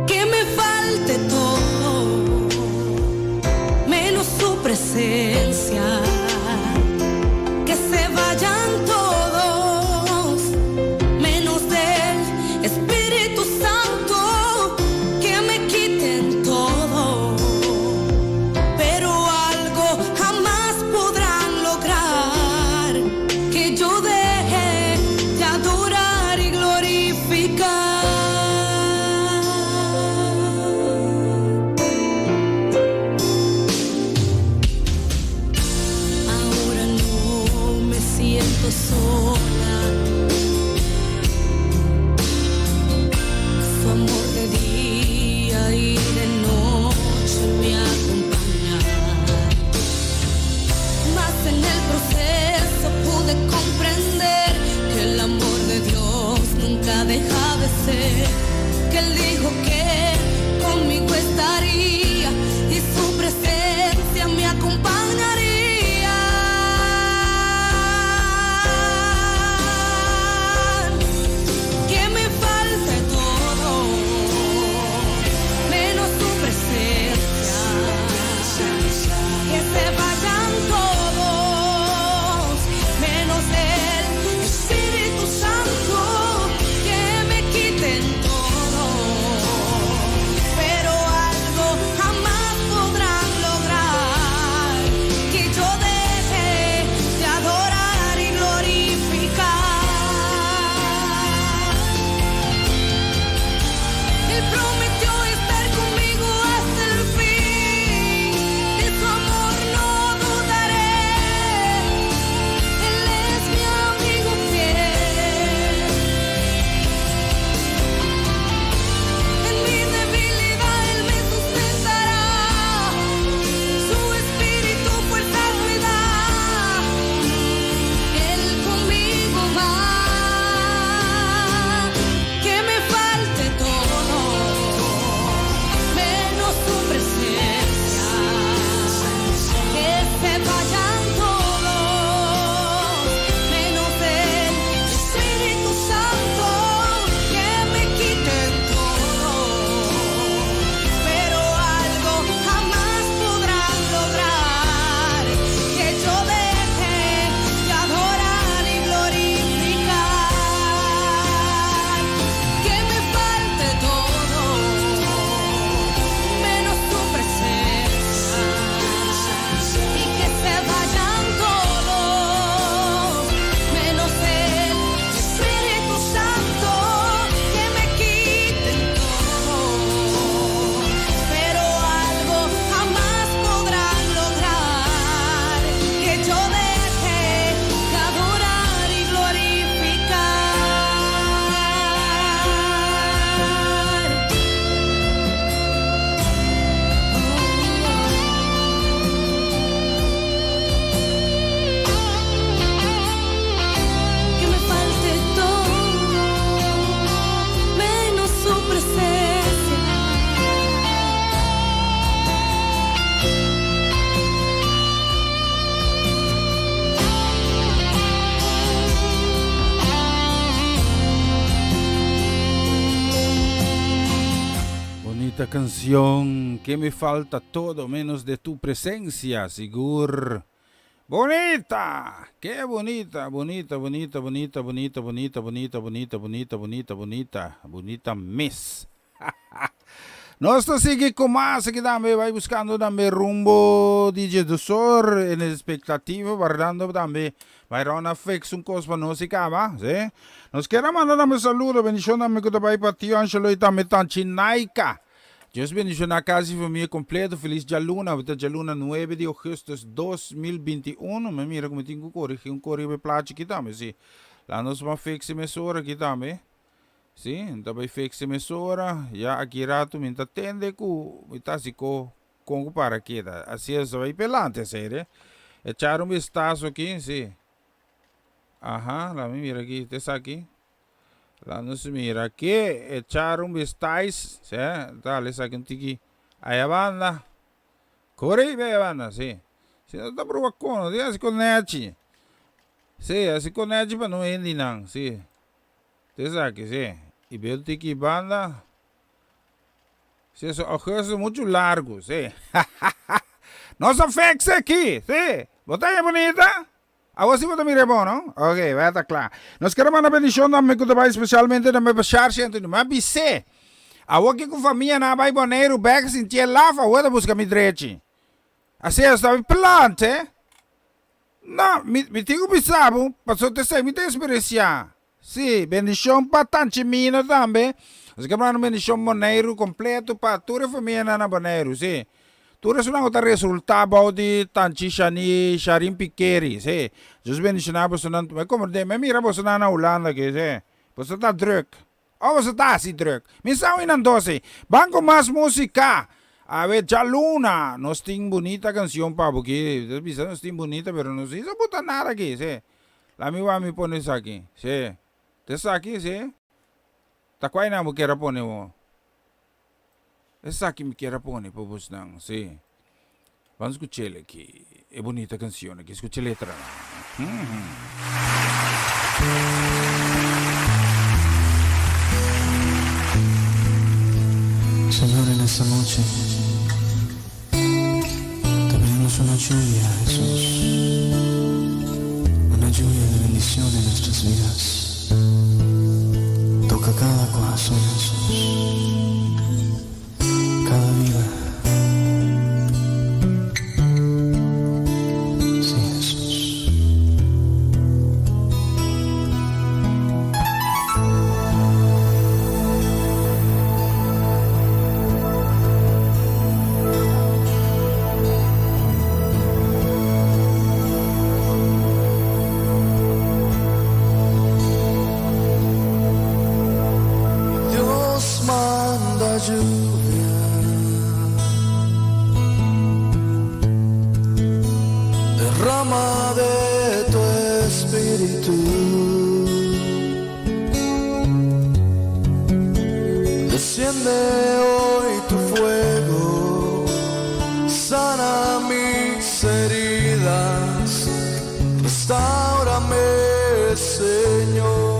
Que me falte todo, menos su presencia. Que se vayan todos, menos del Espíritu Santo. Que me quiten todo, pero algo jamás podrán lograr, que yo deje de adorar y glorificar. Ahora no me siento sola. Su amor de día y de noche me acompaña. Mas en el proceso pude comprender. Bunita canción, que me falta todo menos de tu presencia, sigur. Bunita! Ke bunita, bunita, bunita, bunita, bunita, bunita, bunita, bunita, bunita, bunita, bunita, bunita mes. Nos ta sigui cu mas aki tambe, bay buscando tambe rumbo di Jedusor en expectativa, wardando tambe bay Ron a fix un cos pa nos y caba, si. Nos kier a manda tambe saludo, bendicion tambe cu ta bay pa Tio Angelo y tambe Tanchi Naika. Dios bendiciona casa y famia completo, feliz djaluna, awe ta djaluna nuebe di augustus 2021, mi a mira cu mi tin cu corigi un coribe plachi aki tambe, si. Laat nos ban fix e mesora aki tambe. Sí, mi ta bai fix mesora. Ya aki rato mi ta tende ku mi ta hasi ko kon ku para keda. Asi es ta bai pelante asere. Echar un vistazo aki, sí. Aha, la mi mira aki, ta esaki. La nos mira aki, echar un vistais, sí, dale esaki un tiki aya banda. Kore bai banda, sí. Si no ta proba kono, tin hasi kon nechi. Sí, hasi kon nechi pa no hendi nan, sí. Esaki si. Y bel tiki banda. Si eso augustus mucho largo, si. Nos a fix aki, si. Bo ta haña bunita? Awor si bo ta mira bon, no? Ok, bai ta kla. Nos kere manda bendishon tambe ku ta bai spesialmente tambe pa Sharshi Anthony. Mi a bis'é, awor ki ku famianan a bai Boneiru bek sintié laf, awor ta buska mi drechi. Asina ta plante. No, mi mi tin ku bisa bo, pasobra ta esei mi ta eksperensiá. Sí, bendishon pa Tanchi Mina tambe. Nos ke manda un bendishon Boneiru kompleto pa tur e famianan na Boneiru, sí. Tur esunnan ku ta resultá bou di Tanchi Shani, Sharin Pikeri, sí. Dios bendishoná bosonan. Mi komprendé, mi a mira bosonan na Hulanda aki, sí. Boso ta drùk. Oh boso ta hasi druk. Mi sa hui nan dosi. Ban ku mas musika. Awe djaluna nos tin bunita kansion pa bo ki. Ta bisa nos tin bunita pero nos no sa buta nada aki si. La mi wak mi pone esaki si. Ta esaki si. Ta kuai nan bo kier a pone bo? Esaki mi kier a pone pa bosnan si. Ban skuch'el aki e bunita kansion aki. Skucha letranan. Señor en esta noche te pedimos una lluvia Jesús una lluvia de bendición en nuestras vidas toca cada corazón Jesús cada vida. Sí, Jesús. Dios manda lluvia, derrama de tu espíritu. Desciende hoy tu fuego, sana mis heridas, restaurame, Señor.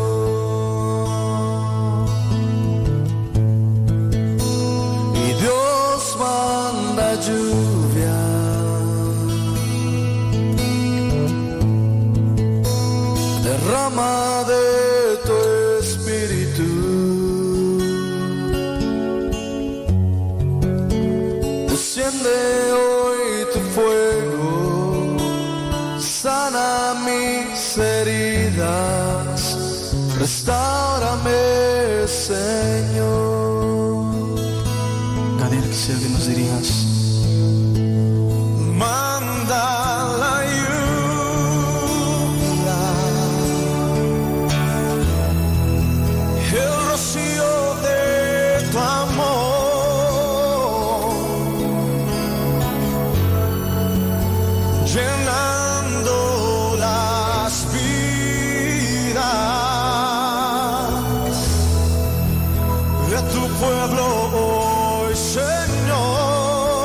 Y Dios manda lluvia. Derrama de tu espíritu. Desciende hoy tu fuego, sana mis heridas, restaurame, Señor. Gadiel, quisiera que nos dirijas. Manda la lluvia, el rocío de tu amor, llenando las vidas de tu pueblo hoy, Señor.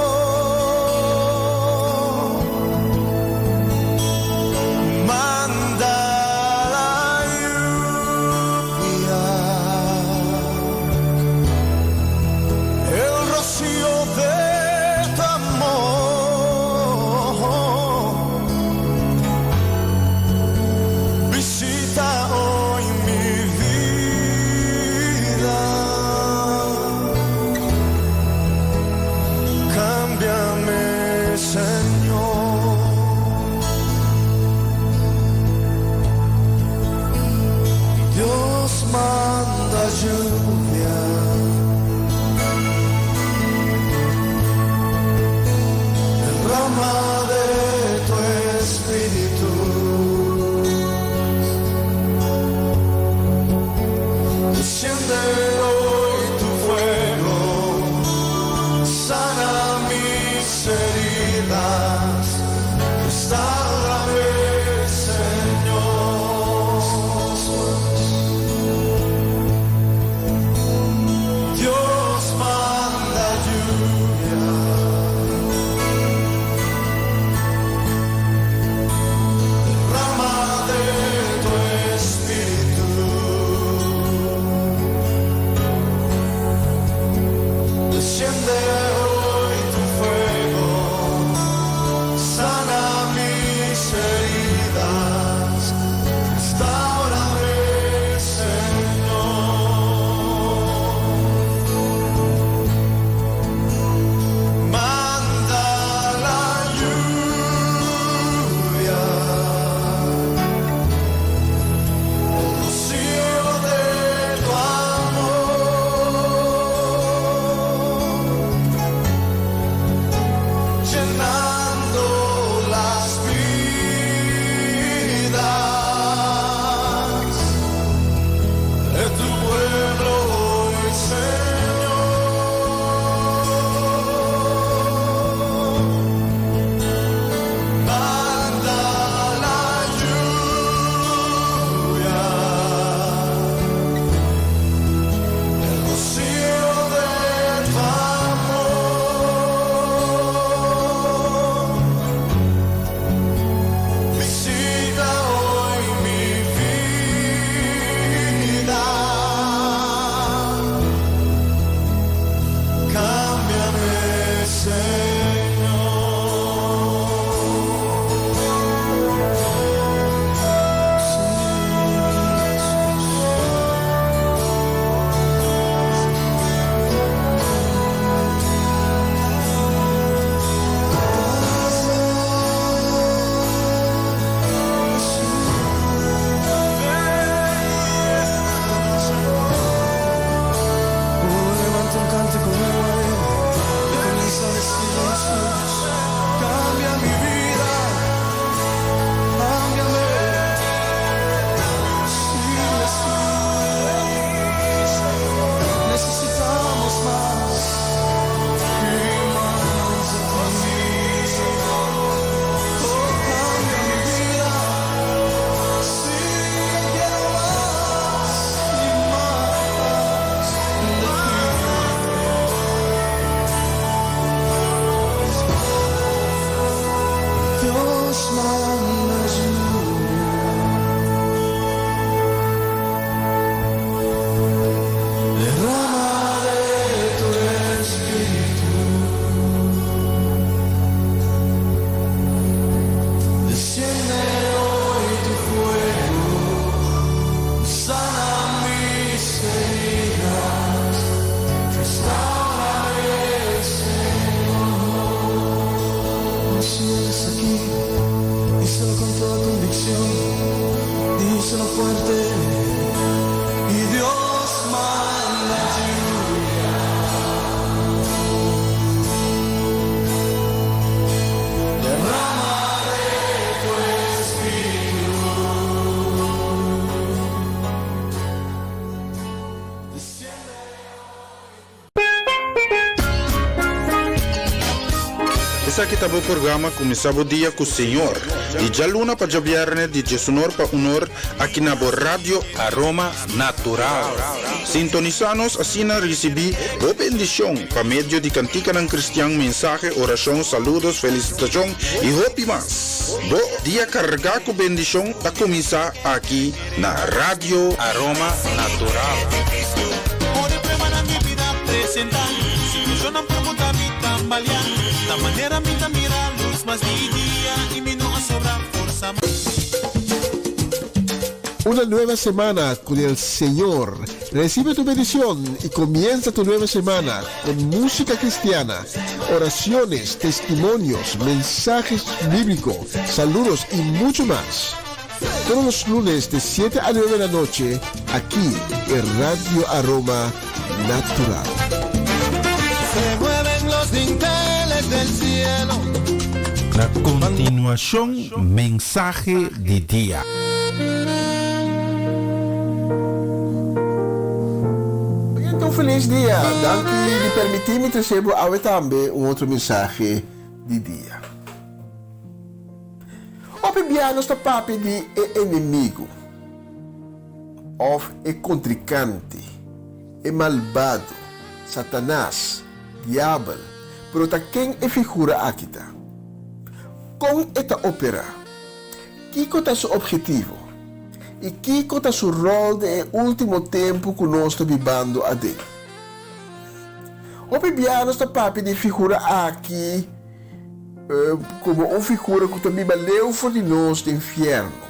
hoy mi vida. Cámbiame, Señor. Dios manda lluvia. Derrama de tu espíritu. Desciende hoy tu fuego, sana mis heridas, restáurame, Señor. Dios manda lluvia. Derrama de tu espíritu. Desciende hoy tu fuego, sana mis heridas, restáurame, Señor. Manda la lluvia, el rocío de tu amor, llenando las vidas de tu pueblo hoy, Señor. Manda la lluvia, el rocío de tu amor. Visita hoy mi vida. Cámbiame, Señor. Oh, levanta un cántico nuevo a Él y comienza a decirle a Jesús: Cambia mi vida, cámbiame. Sí, Jesús, necesitamos más y más de ti. Oh, cambia mi vida, sí, quiero más y más de ti. Dios manda lluvia. Derrama de tu espíritu. Desciende hoy tu fuego. Sana mis heridas. Restáurame, Señor. Así es aquí. Díselo con toda convicción. Díselo fuerte. Y Dios manda lluvia. Derrama de tu espíritu. Desciende. Esaki ta bo programa Kuminsá Bo Dia ku Señor, di djaluna pa djabièrnè di diesunor pa unor aki na bo Radio Aroma Natural. Sintonisá nos asina risibí bo bendishon pa medio di kantikanan kristian, mensahe, orashon, saludos, felisitashon i hopi mas. Bo dia kargá ku bendishon ta kuminsá aki na Radio Aroma Natural. Ora e pruebanan di bida presentá, situacionnan por buta mi tambaleá, ta manera mi ta mira luz mas di dia i mi no a sobra forsa mas. Una nueva semana con el Señor. Recibe tu bendición y comienza tu nueva semana con música cristiana, oraciones, testimonios, mensajes bíblicos, saludos y mucho más. Todos los lunes de 7 a 9 de la noche, aquí en Radio Aroma Natural. Se mueven los dinteles del cielo. Na kontinuashon mensahe di dia. Oyente un felis dia. Danki di permití mi trese bo awe tambe un otro mensahe di dia. Hopi bia nos ta papia di e enemigu, òf e kontrinkante, e malbado, Satanas, Diabel, pero ta ken e figura aki ta? Kon e ta operá? Kiko ta su ophetivo? I kiko ta su ròl den e último tempu ku nos ta bibando aden? Hopi bia nos ta papia di e figura aki komo un figura ku ta biba leu for di nos den fièrnu.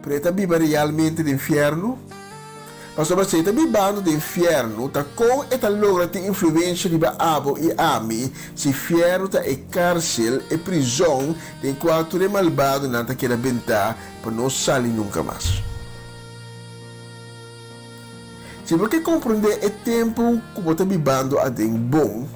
Pero e ta biba realmente den fièrnu? Pasobra si e ta bibando den fièrnu, ta kon e ta logra tin influensha riba abo i ami si fièrnu ta e kàrsel, e prizòn den kua tur e malbadonan ta keda bentá pa no sali nunka mas? Si bo ke komprondé e tempu ku bo ta bibando aden bon,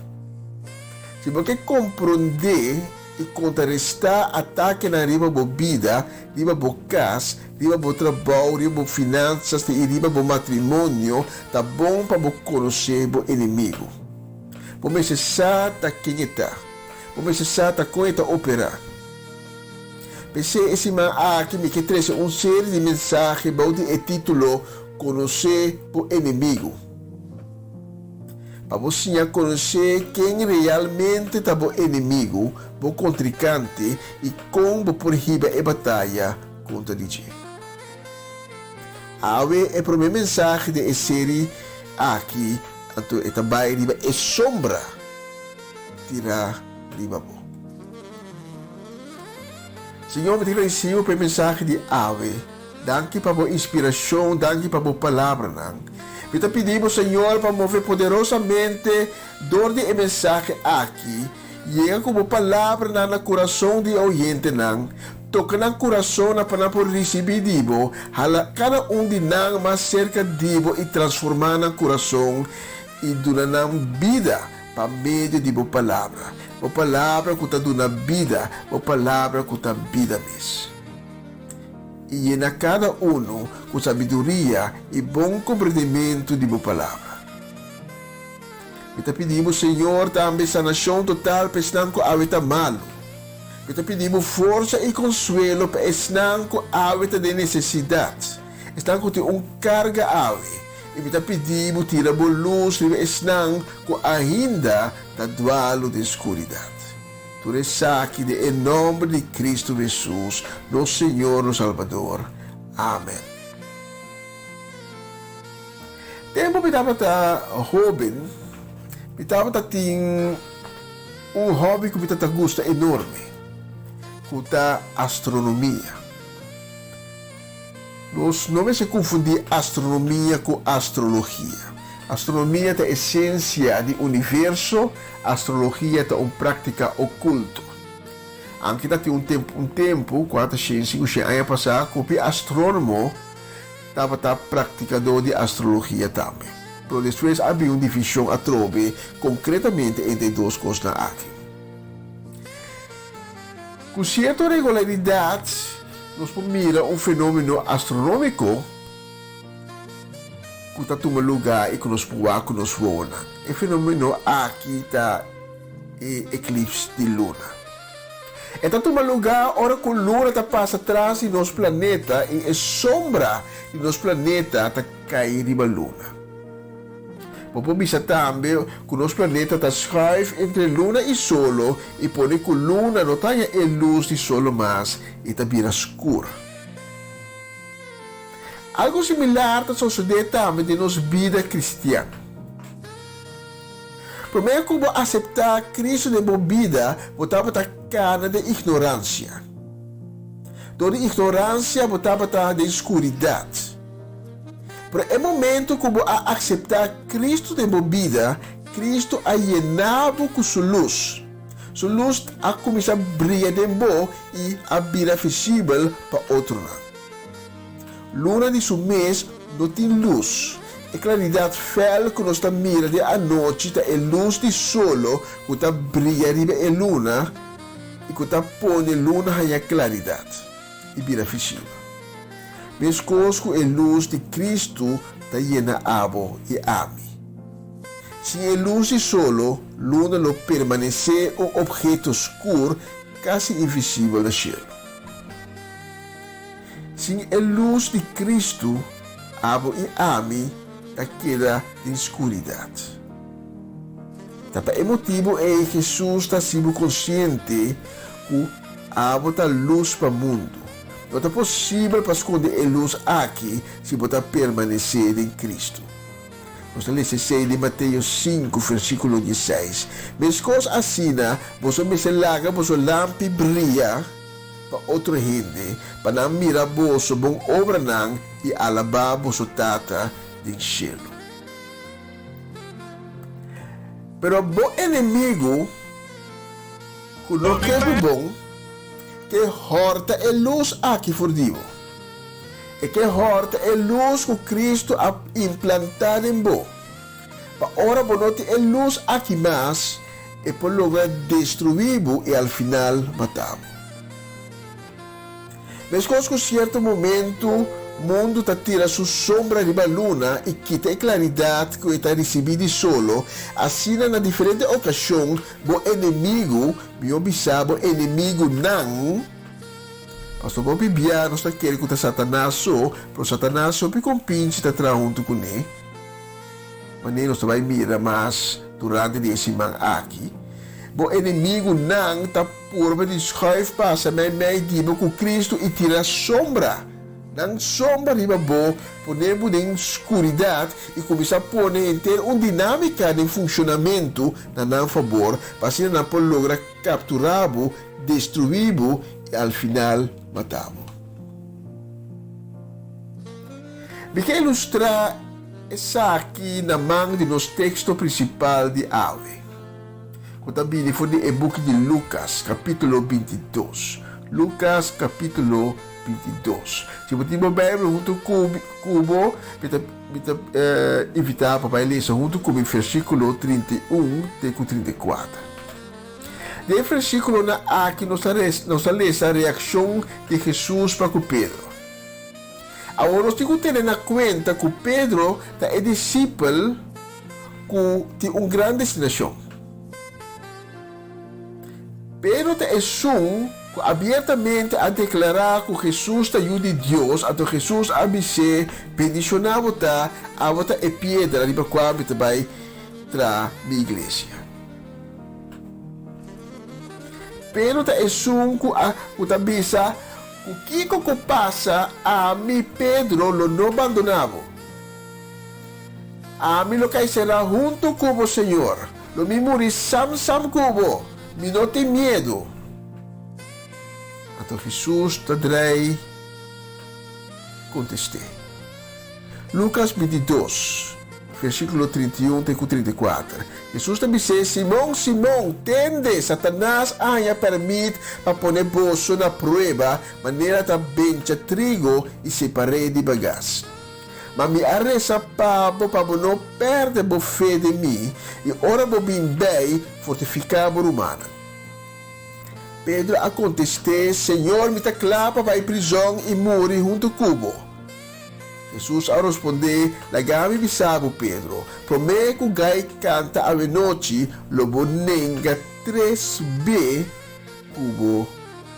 si bo ke komprondé i kontrarestá atakenan riba bo bida, riba bo kas, riba bo trabou, riba bo finansas i riba bo matrimonio, ta bon pa bo konosé bo enemigu. Bo mester sa ta ken e ta. Bo mester sa ta kon e ta operá. P'esei e siman aki mi ke trese un seri di mensahe bou di e título Konosé Bo Enemigu. Pa bo siña konosé ken realmente ta bo enemigu, bo kontrinkante i kon bo por hiba e bataya kontra di dje. Awe e promé mensahe den e seri aki anto e ta bai riba e sombra tirá riba bo. Señor, mi ta gradisí bo pa e mensahe di awe. Danki pa bo inspirashon, danki pa bo palabranan. Mi ta pidi bo, Señor, pa move poderosamente dor di e mensahe aki, yega ku bo palabranan na kurason di e oyentenan, toka nan kurasonnan pa nan por risibí di bo, hala kada un di nan mas serka di bo i transformá nan kurason i duna nan bida pa medio di bo palabra, bo palabra ku ta duna bida, bo palabra ku ta bida mes. I yena kada unu ku sabiduria i bon komprendimentu di bo palabra. Mi ta pidi bo, Señor, tambe sanashon total pa esnan ku awe ta malu. Mi ta pidi bo forsa i konsuelo pa esnan ku awe ta den nesesidat, esnan ku tin un karga awe. I mi ta pidi bo tira bo lus riba esnan ku ainda ta dualu den skuridat. Tur esaki den e nomber di Cristo Jesus, nos Señor, nos Salbador. Amen. Tempo mi tabata hoben, mi tabata tin un hobby cu mi ta gusta enorme, cu ta astronomia. Nos no mester confundi astronomia cu astrologia. Astronomia ta e ciencia di universo, Astrologia ta un práktika okulto. Anke ta tin un tempu un tempu, kuater shen sinku shen aña pasá, ku hopi astrónomo tabata praktikadó di astrologia tambe. Pero despues a bin un divishon atrobe konkretamente entre e dos kosnan aki. Ku sierto regularidat nos por mira un fenómeno astronómiko. Ku ta tuma lugá i ku nos por wak ku nos wowonan. E fenomeno aki ta e eklips di luna. E ta tuma lugá ora ku luna ta pasa tras di nos planeta i e sombra di nos planeta ta kai riba luna. Bo por bisa tambe ku nos planeta ta schuif entre luna i solo i pone ku luna no ta haña e lus di solo mas i ta bira skur. Algu similar ta sosodé tambe den nos bida kristian. Promé ku bo aseptá Kristu den bo bida, bo tabata kana den ignoransia. Dor di ignoransia bo tabata den skuridat. Pero e momento ku bo a akseptá Kristu den bo bida, Kristu a yena bo ku su lus. Su lus a kuminsá bria den bo i a bira visibel pa otronan. Luna di su mes no tin lus. E klaridat fèl ku nos ta mira den anochi ta e lus di solo ku ta bria riba e luna i ku ta pone luna haña klaridat i bira visibel. Meskos ku e lus di Kristu ta yena abo i ami. Sin e lus di solo, luna lo permanesé un opheto skur kasi invisibel na shelu. Sin e lus di Kristu, abo i ami ta keda den skuridat. Ta pa e motibu ei Hesus ta hasi bo konsiente ku abo ta lus pa mundu. No ta posibel pa skonde e lus aki si bo ta permanesé den Kristu. Nos ta lesa esei den Mateo sinku, versíkulo dieseis, Meskos asina boso mester laga boso lampi bria pa otro hende, pa nan mira boso bon obranan i alabá boso Tata den shelu. Pero bo enemigu ku no ke bo bon, ke hòrta e lus aki for di bo. E ke hòrta e lus ku Kristu a implantá den bo. Pa ora bo no tin e lus aki mas, e por logra destruí bo i al final mata bo. Meskos ku sierto momentu mundu ta tira su sombra riba luna i kita e klaridat ku e ta risibí di solo, asina na diferente okashon bo enemigu, mihó bisá bo enemigunan, Pasobra hopi bia nos ta kere ku ta Satanas so, pero Satanas hopi kompinchi ta traha huntu kuné. Manera nos ta bai mira mas durante di e siman aki, bo enemigunan ta purba di schuif pasa meimei di bo ku Kristu i tira sombra, nan sombra riba bo, pone bo den skuridat i kuminsá pone henter un dinámika den funshonamentu na nan fabor pa asina nan por logra kapturá bo Destruí bo i al final mata bo. Mi ke ilustrá esaki na man di nos teksto prinsipal di awe, ku ta bini for di e buki di Lukas, kapítulo 22. Lukas, kapítulo 22. Si bo tin bo Beibel huntu ku bo, mi ta mi ta invitá pa bai lesa huntu ku mi versíkulo 31 te ku 34. Den e versíkulonan aki nos ta nos ta lesa reakshon di Hesus pa ku Pedro. Awor nos tin ku tene na kuenta ku Pedro ta e disipel ku tin un gran destinashon. Pedro ta esun ku abiertamente a deklará ku Hesus ta Yu di Dios, anto Hesus a bis'é, Bendishoná bo ta, abo ta e piedra riba kua mi ta bai traha mi iglesia. Pedro ta esun ku a ku ta bisa, Ku kiko ku pasa, ami, Pedro, lo no bandoná bo. Ami lo kai será huntu ku bo, Señor. Lo mi muri sam sam ku bo. Mi no tin miedu. Anto Hesus ta drei kontest'é. Lukas 22, versíkulo 31 te ku 34, Hesus ta bis'é, Simon, Simon, tende, Satanas a haña pèrmit pa pone boso na prueba manera ta bencha trigo i separ'é di bagas. Ma mi a resa pa bo pa bo no pèrdè bo fe den mi, i ora bo bin bei, fortifiká bo rumannan. Pedro a kontest'é, Señor, mi ta kla pa bai prizòn i muri huntu ku bo. Hesus a rospondé, Laga mi bisa bo, Pedro, promé ku gai kanta awenochi, lo bo nenga tres be ku bo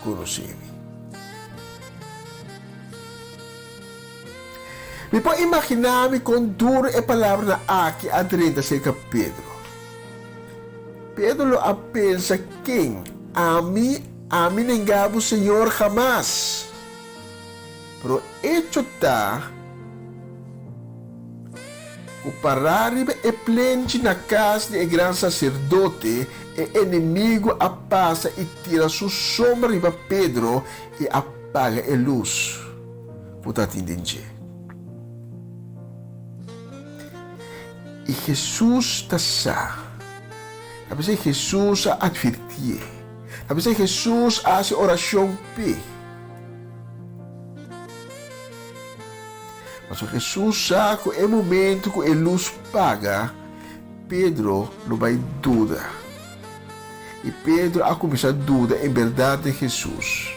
konosé mi. Mi por imaginá mi kon duru e palabranan aki a drenta serka Pedro. Pedro lo a pensa, Ken? Ami? Ami nenga bo, Señor? Hamas! Pero echo ta ku pará riba e plenchi na kas di e gran saserdote, e enemigu a pasa i tira su sombra riba Pedro i a. paga e lus ku ta tin den dje. I Hesus ta sa. Ta p'esei Hesus a atvirtié. Ta p'esei Hesus a hasi orashon p'e. Pasobra Hesus sa ku e momentu ku e lus paga, Pedro lo bai duda. I Pedro a kuminsá duda en bèrdat den Hesus.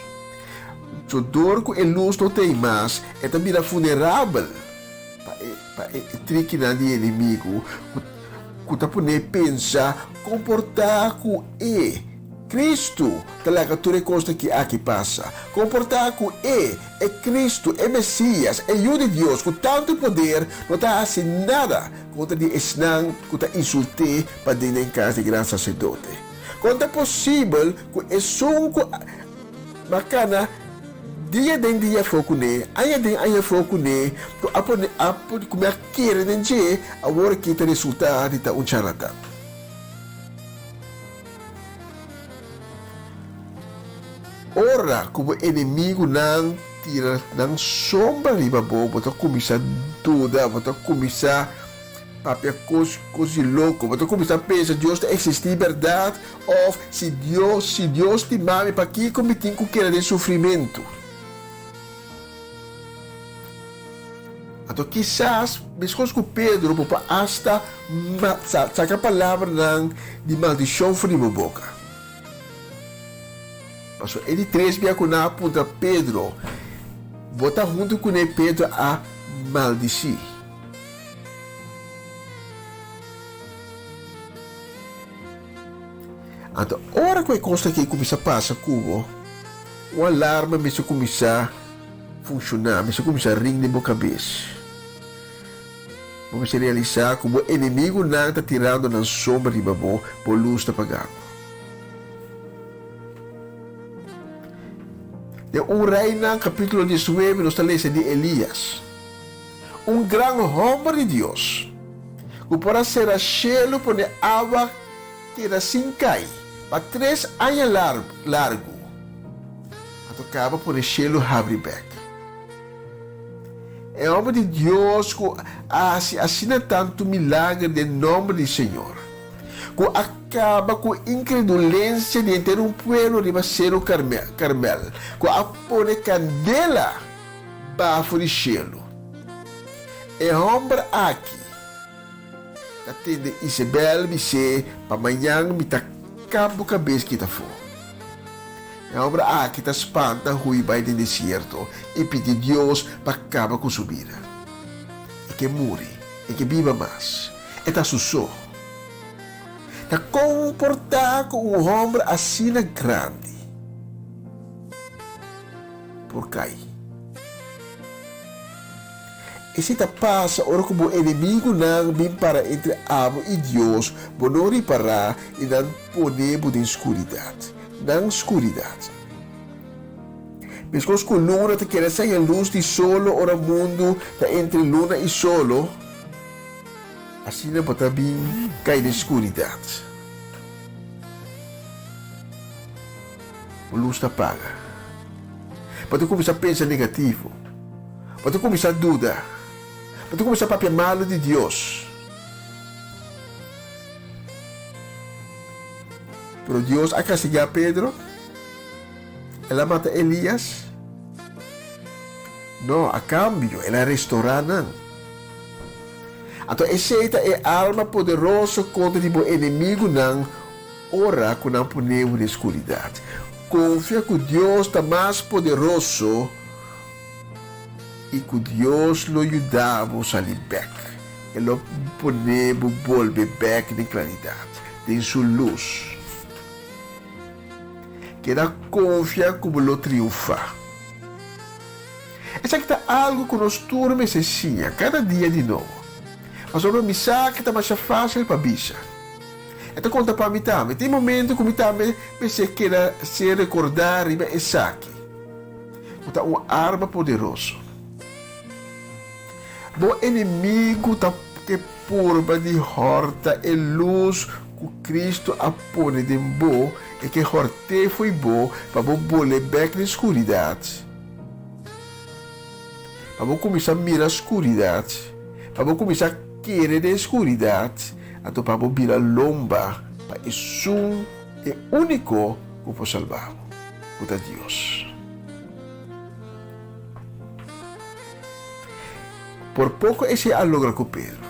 So dor ku e lus no t'ei mas, e ta bira funerabel pa e pa e trikinan di enemigu ku ku ta pon'é pensa komportá ku e Kristu ta laga tur e kosnan ki aki pasa. Komportá ku e e Kristu, e Mesias, e Yu di Dios ku tantu poder no ta hasi nada kontra di esnan ku ta insult'é paden den kas di gran saserdote. Kon ta posibel ku esun ku a kana dia den dia afó kuné, aña den aña afó kuné, ku a pone a ku mi a kere den dje, awor aki ta resultá di ta un charlatan? Ora ku bo enemigunan tira nan sombra riba bo, bo ta kuminsá duda, bo ta kuminsá papia kos kos di loko, bo ta kuminsá pensa, Dios ta eksistí bèrdat? Òf, si Dios, si Dios stima mi, pakiko mi tin ku keda den sufrimentu? Anto kisas, meskos ku Pedro, bo por asta saka palabranan di maldishon for di bo boka. Pasobra e di tres bia ku nan a puntra Pedro, Bo ta huntu kuné? Pedro a maldisí. Anto ora ku e kos aki kuminsá pasa ku bo, un alarma mester kuminsá funshoná, mester kuminsá ring den bo kabes. Bo mester realisá ku bo enemigunan ta tirando nan sombra riba bo, bo lus ta pagando. Den un Reinan kapítulo diesnuebe nos ta lesa di Elías, un gran hòmber di Dios, ku por a sera shelu pone awa keda sin kai pa tres aña largu, a tokaba pone shelu habri bèk. E hòmber di Dios ku a hasi asina tantu milager den nòmber di Señor, ku a kaba ku inkredulensia di henter un pueblo riba Seru Karmel, ku a pone kandela bafo di shelu. E hòmber aki ta tende Isabel bis'é, Pa mañan mi ta kap bo kabes kita afó. E hòmber aki ta spanta hui bai den desierto i pidi Dios pa kaba ku su bida. E ke muri, e ke biba mas. E ta su so. Ta kon por ta ku un hòmber asina grandi por kai? Esei ta pasa ora ku bo enemigunan bin para entre abo i Dios, bo no ripará i nan pone bo den skuridat. Nan skuridat. Meskos ku luna ta keda saña lus di solo ora mundu ta entre luna i solo, asina bo ta bin kai den skuridat. Bo lus ta paga. Bo ta kuminsá pensa negativo. Bo ta kuminsá duda. Bo ta kuminsá papia malu di Dios. Pero Dios a kastigá Pedro? El a mata Elias? No, a kambio, el a restorá nan. Anto esei ta e arma poderoso kontra di bo enemigunan ora ku nan pone bo den skuridat. Konfia ku Dios ta mas poderoso i ku Dios lo yuda bo sali bèk. E lo pone bo bolbe bèk den klaridat, den su lus. Keda konfia ku bo lo triunfá. Esaki ta algu ku nos tur mester siña kada dia di nobo. Pasobra mi sa ku ta masha fásil pa bisa. E ta konta pa mi tambe. Tin momentu ku mi tambe mester keda ser rekordá riba esaki, ku ta un arma poderoso. Bo enemigu ta ke purba di hòrta e lus ku Kristu a pone den bo, e ke hòrt'é fo'i bo pa bo bole bèk den skuridat. Pa bo kuminsá mira skuridat, pa bo kuminsá kere den skuridat, anto pa bo bira lomba pa esun e úniko ku por salba bo, ku ta Dios. Por poko esei a logra ku Pedro.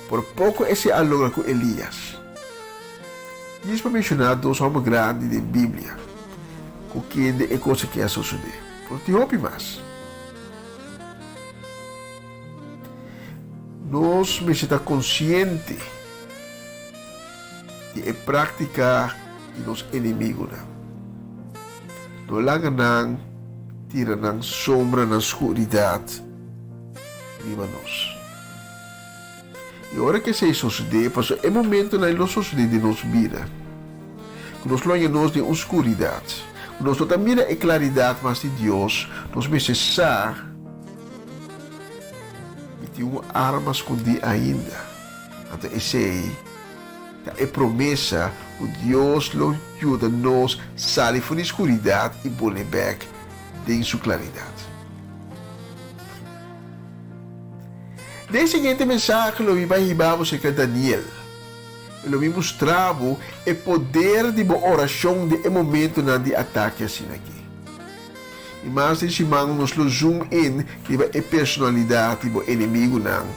Por poko esei a logra ku Elias. Djis pa menshoná dos hòmber grandi den Biblia ku kende e kos aki a sosodé. Pero tin hopi mas. Nos mester ta konsiente di e práktika di nos enemigunan. No laga nan tira nan sombra nan skuridat riba nos. I ora ku esei sosodé, pasobra e momentonan ei lo sosodé den nos bida, ku nos lo haña nos den un skuridat, ku nos no ta mira e klaridat mas di Dios, nos mester sa di tin un arma skondí ainda. Anto esei ta e promesa ku Dios lo yuda nos sali for di skuridat i bolbe bèk den su klaridat. Den e siguiente mensahe lo mi bai hiba bo serka Daniel i lo mi mustra bo e poder di bo orashon den e momentonan di atake asina aki. I mas den siman nos lo zoom in riba e personalidat di bo enemigunan,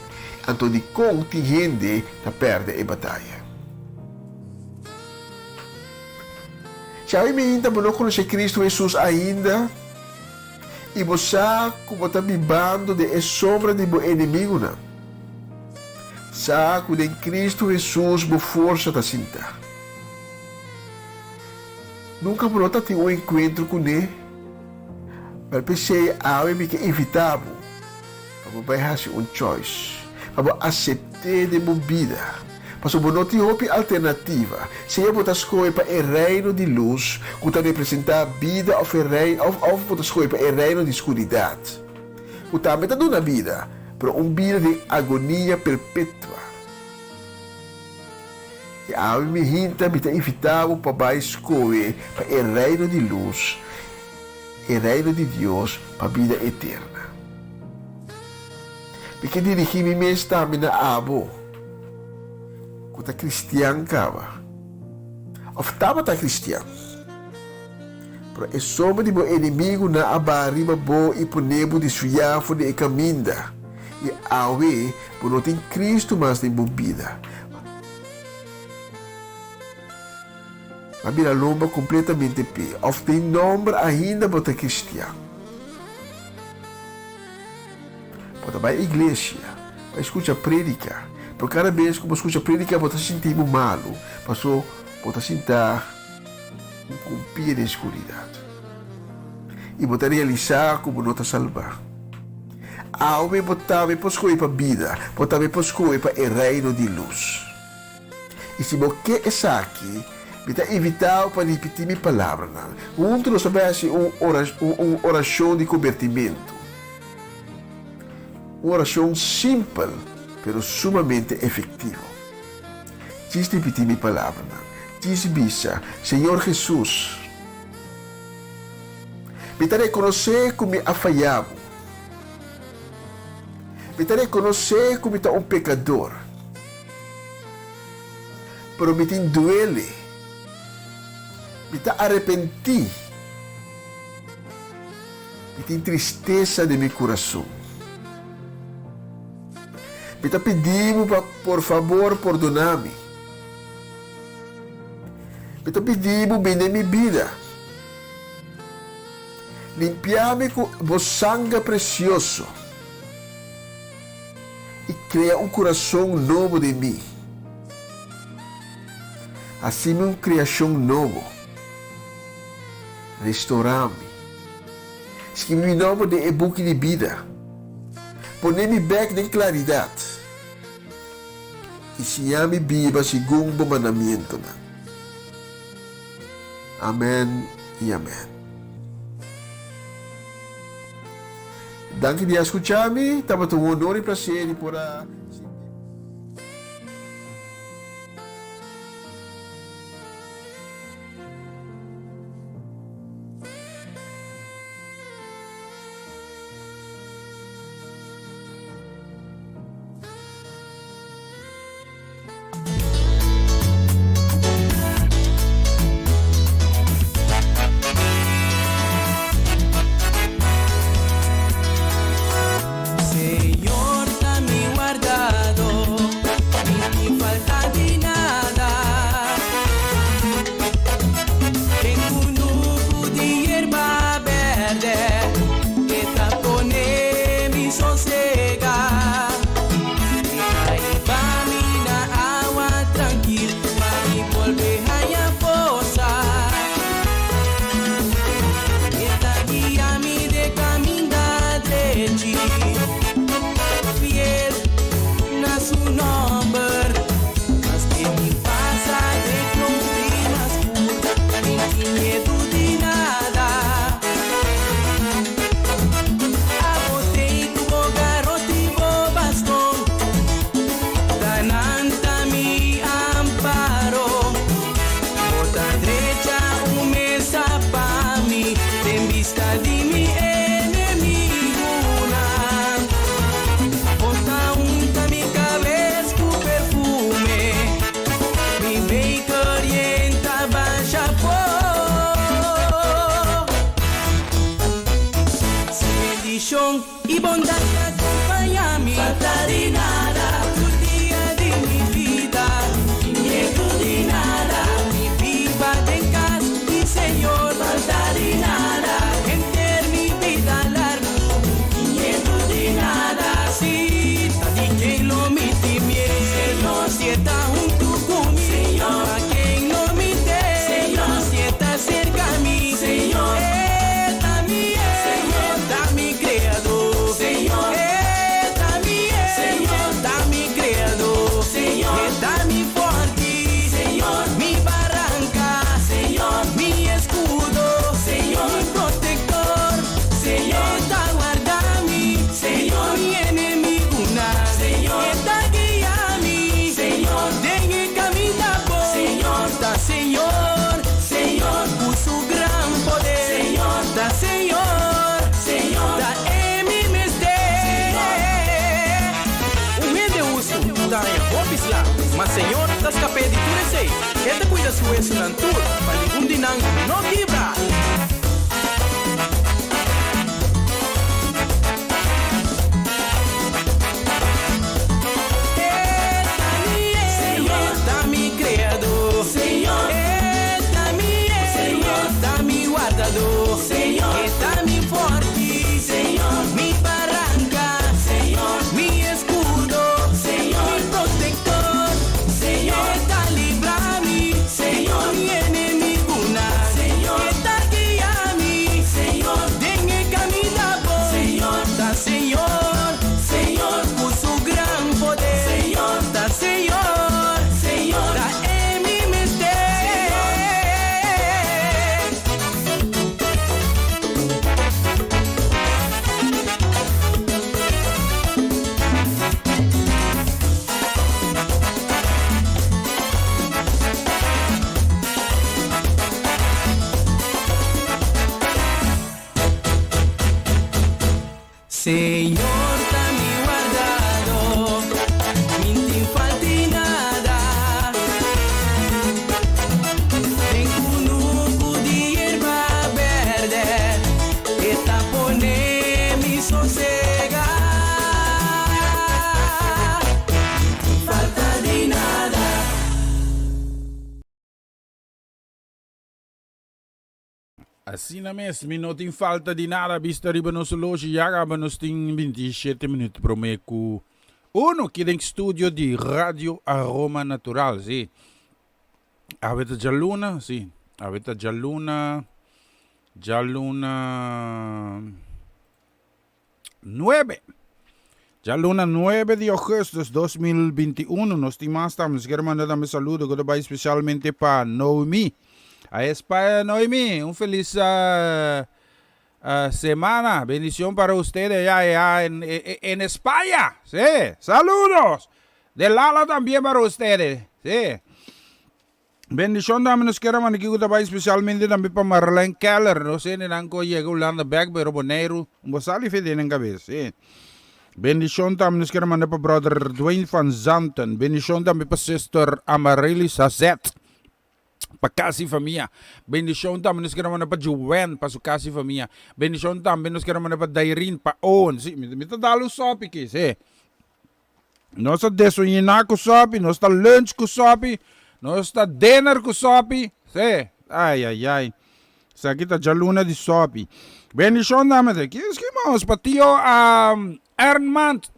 anto dikon tin hende ta pèrdè e bataya. Si awe miinta bo no konosé Kristu Hesus ainda, I bo sa ku bo ta bibando den e sombra di bo enemigunan. Sa ku den Kristu Hesus bo forsa ta sinta. Nunka bo no ta tin un enkuentro kuné? Bal p'esei awe mi ke invitá bo pa bo bai hasi un choice, pa bo asept'é den bo bida. Pasobra bo no tin hopi alternativa, sea bo ta skohe pa e reino di lus ku ta representá bida òf e rei òf òf bo ta skohe pa e reino di skuridat, ku tambe ta duna bida, pero un bida den agonia perpetua. I awe mi hinta mi ta invitá bo pa bai skohe pa e reino di lus, e reino di Dios pa bida eterna. Mi ke dirigí mi mes tambe na abo ku ta kristian kaba òf tabata kristian. Pero e sombra di bo enemigunan a baha riba bo i pone bo desviá for di e kaminda, i awe bo no tin Kristu mas den bo bida. Bo a bira lomba kompletamente p'e, òf den nòmber ainda bo ta kristian. Bo ta bai iglesia pa skucha predika, pero kada bes ku bo skucha predika bo ta sinti bo malu, paso bo ta sinta un kompia den skuridat i bo ta realisá ku bo no ta salbá. Awe bo tambe por skohe pa bida, bo tambe por skohe pa e reino di lus. I si bo ke esaki, mi ta invitá bo pa ripití mi palabranan. Huntu nos ta bai hasi un un orashon di kombertimentu. Un orashon simpel, pero sumamente efektivo. Djis ripití mi palabranan. Djis bisa, Señor Hesus, mi ta rekonosé ku mi a fayá Bo. Mi ta rekonosé ku mi ta un pekador. Pero mi tin duele. Mi ta arepentí. Mi tin tristesa den mi kurason. Mi ta pidi bo pa por fabor pordoná mi. Mi ta pidi bo bini den mi bida. Limpiá mi ku bo sanger presioso i krea un kurason nobo den mi. Hasi mi un kreashon nobo. Restorá mi. Skibi mi nòmber den e buki di bida. Pone mi bèk den klaridat i siña mi biba segun bo mandamientonan. Amèn i amèn. Danki di a skucha mi. Tabata un honor i plaser di por a sinti. Y bondad ta acompaña mi. Falta di nada. Tur dia di mi bida. Miedu di nada. Mi biba den cas di Señor. Falta di nada. Henter mi bida largu. Miedu di nada. Si ta di ken lo mi tin miedu. Señor si e ta huntu cu mi. Señor pa ken lo mi teme. Señor si e ta cerca mi. Señor e ta mi Señor ta mi creador. Señor e ta mi Señor ta mi creador. Señor e ta mi forti. Señor mi baranca. Señor mi escudo. Señor mi protector. Señor e ta warda mi. Señor mi enemigunan. Señor e ta guia mi. Señor den e caminda bon. Señor ta Señor. Señor cu su gran poder. Señor ta Señor. Señor ta e mi mester. Un hende hustu ta haña hopi sla, ma Señor ta skap'é di tur esei. E ta kuida su wesunan tur, pa ningun di nan no kibra. E ta mi Señor, ta mi Creador. Señor, E ta mi Señor, ta mi Wardador. Señor, E ta mi Forti. Señor, mi Baranca. Señor, mi Escudo. Señor, mi Protector. Señor, E ta libra mi. Señor, mi enemigunan. Señor, E ta guia mi. Señor, den e caminda bon. Señor, ta Señor. Señor, cu su gran poder. Señor, ta Señor. Señor, ta e mi mester. Señor ta mi wardadó, mi n'tin falt'i nada. Den kunuku di yerba bèrdè, e ta pone mi sosegá. Mi n'tin falta di nada. Asina mes, mi no tin falta di nada bista riba nos oloshi ya caba nos tin 27 minuut prome cu uno ki den studio di Radio Aroma Natural, si. Awe ta djaluna, si, awe ta djaluna, djaluna nuebe. Djaluna nuebe di augustus 2021 nos tin mas tambe. Nos kier manda tambe saludo ku ta bai spesialmente pa Noemi. A España Noemi, un felis semana. Bendicion para ustedes allá, allá en, en España. Sí, saludos. De Lala también para ustedes. Sí. Bendishon tambe nos kier a manda kico ta bay specialmente tambe pa Marlene Keller. No sé ni nan cu a yega Hulanda bek pero Boneiru un bo sali fe den nan cabes. Sí. Bendishon tambe nos kier a manda pa brother Dwayne van Zanten. Bendishon tambe pa sister Amaryllis Hazet. Pa casa y famia. Bendishon tambe nos kier a manda pa Joanne pa su casa y famia. Bendishon tambe nos kier a manda pa Dairin pa Owen. Sí, mi ta dal un sopi aki, sí. Nos ta desuñiná ku sòpi, nos ta lunch ku sòpi, nos ta dinner ku sòpi. Sí, ai, ai, ai. Esaki ta djaluna di sòpi. Bendishon dame te. Ki eskimos pa tio um, Ernmand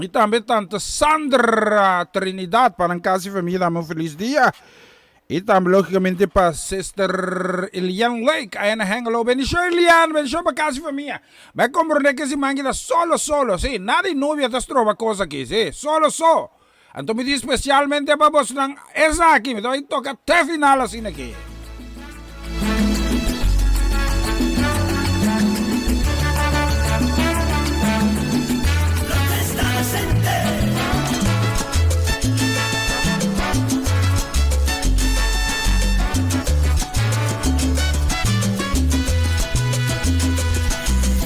i tambe tante Sandra Trinidad pa nan kas i famia dame un felis dia. I tambe logicamente pa sister Elian Lake aya na Hengelo. Bendicion Elian, bendicion pa casa y famia. Mi a comprende ke siman aki ta solo solo, si, nada di nubia ta stroba cos aki, si, solo so. Anto mi di specialmente pa bosnan esaki, mi ta bay toca te final asina aki.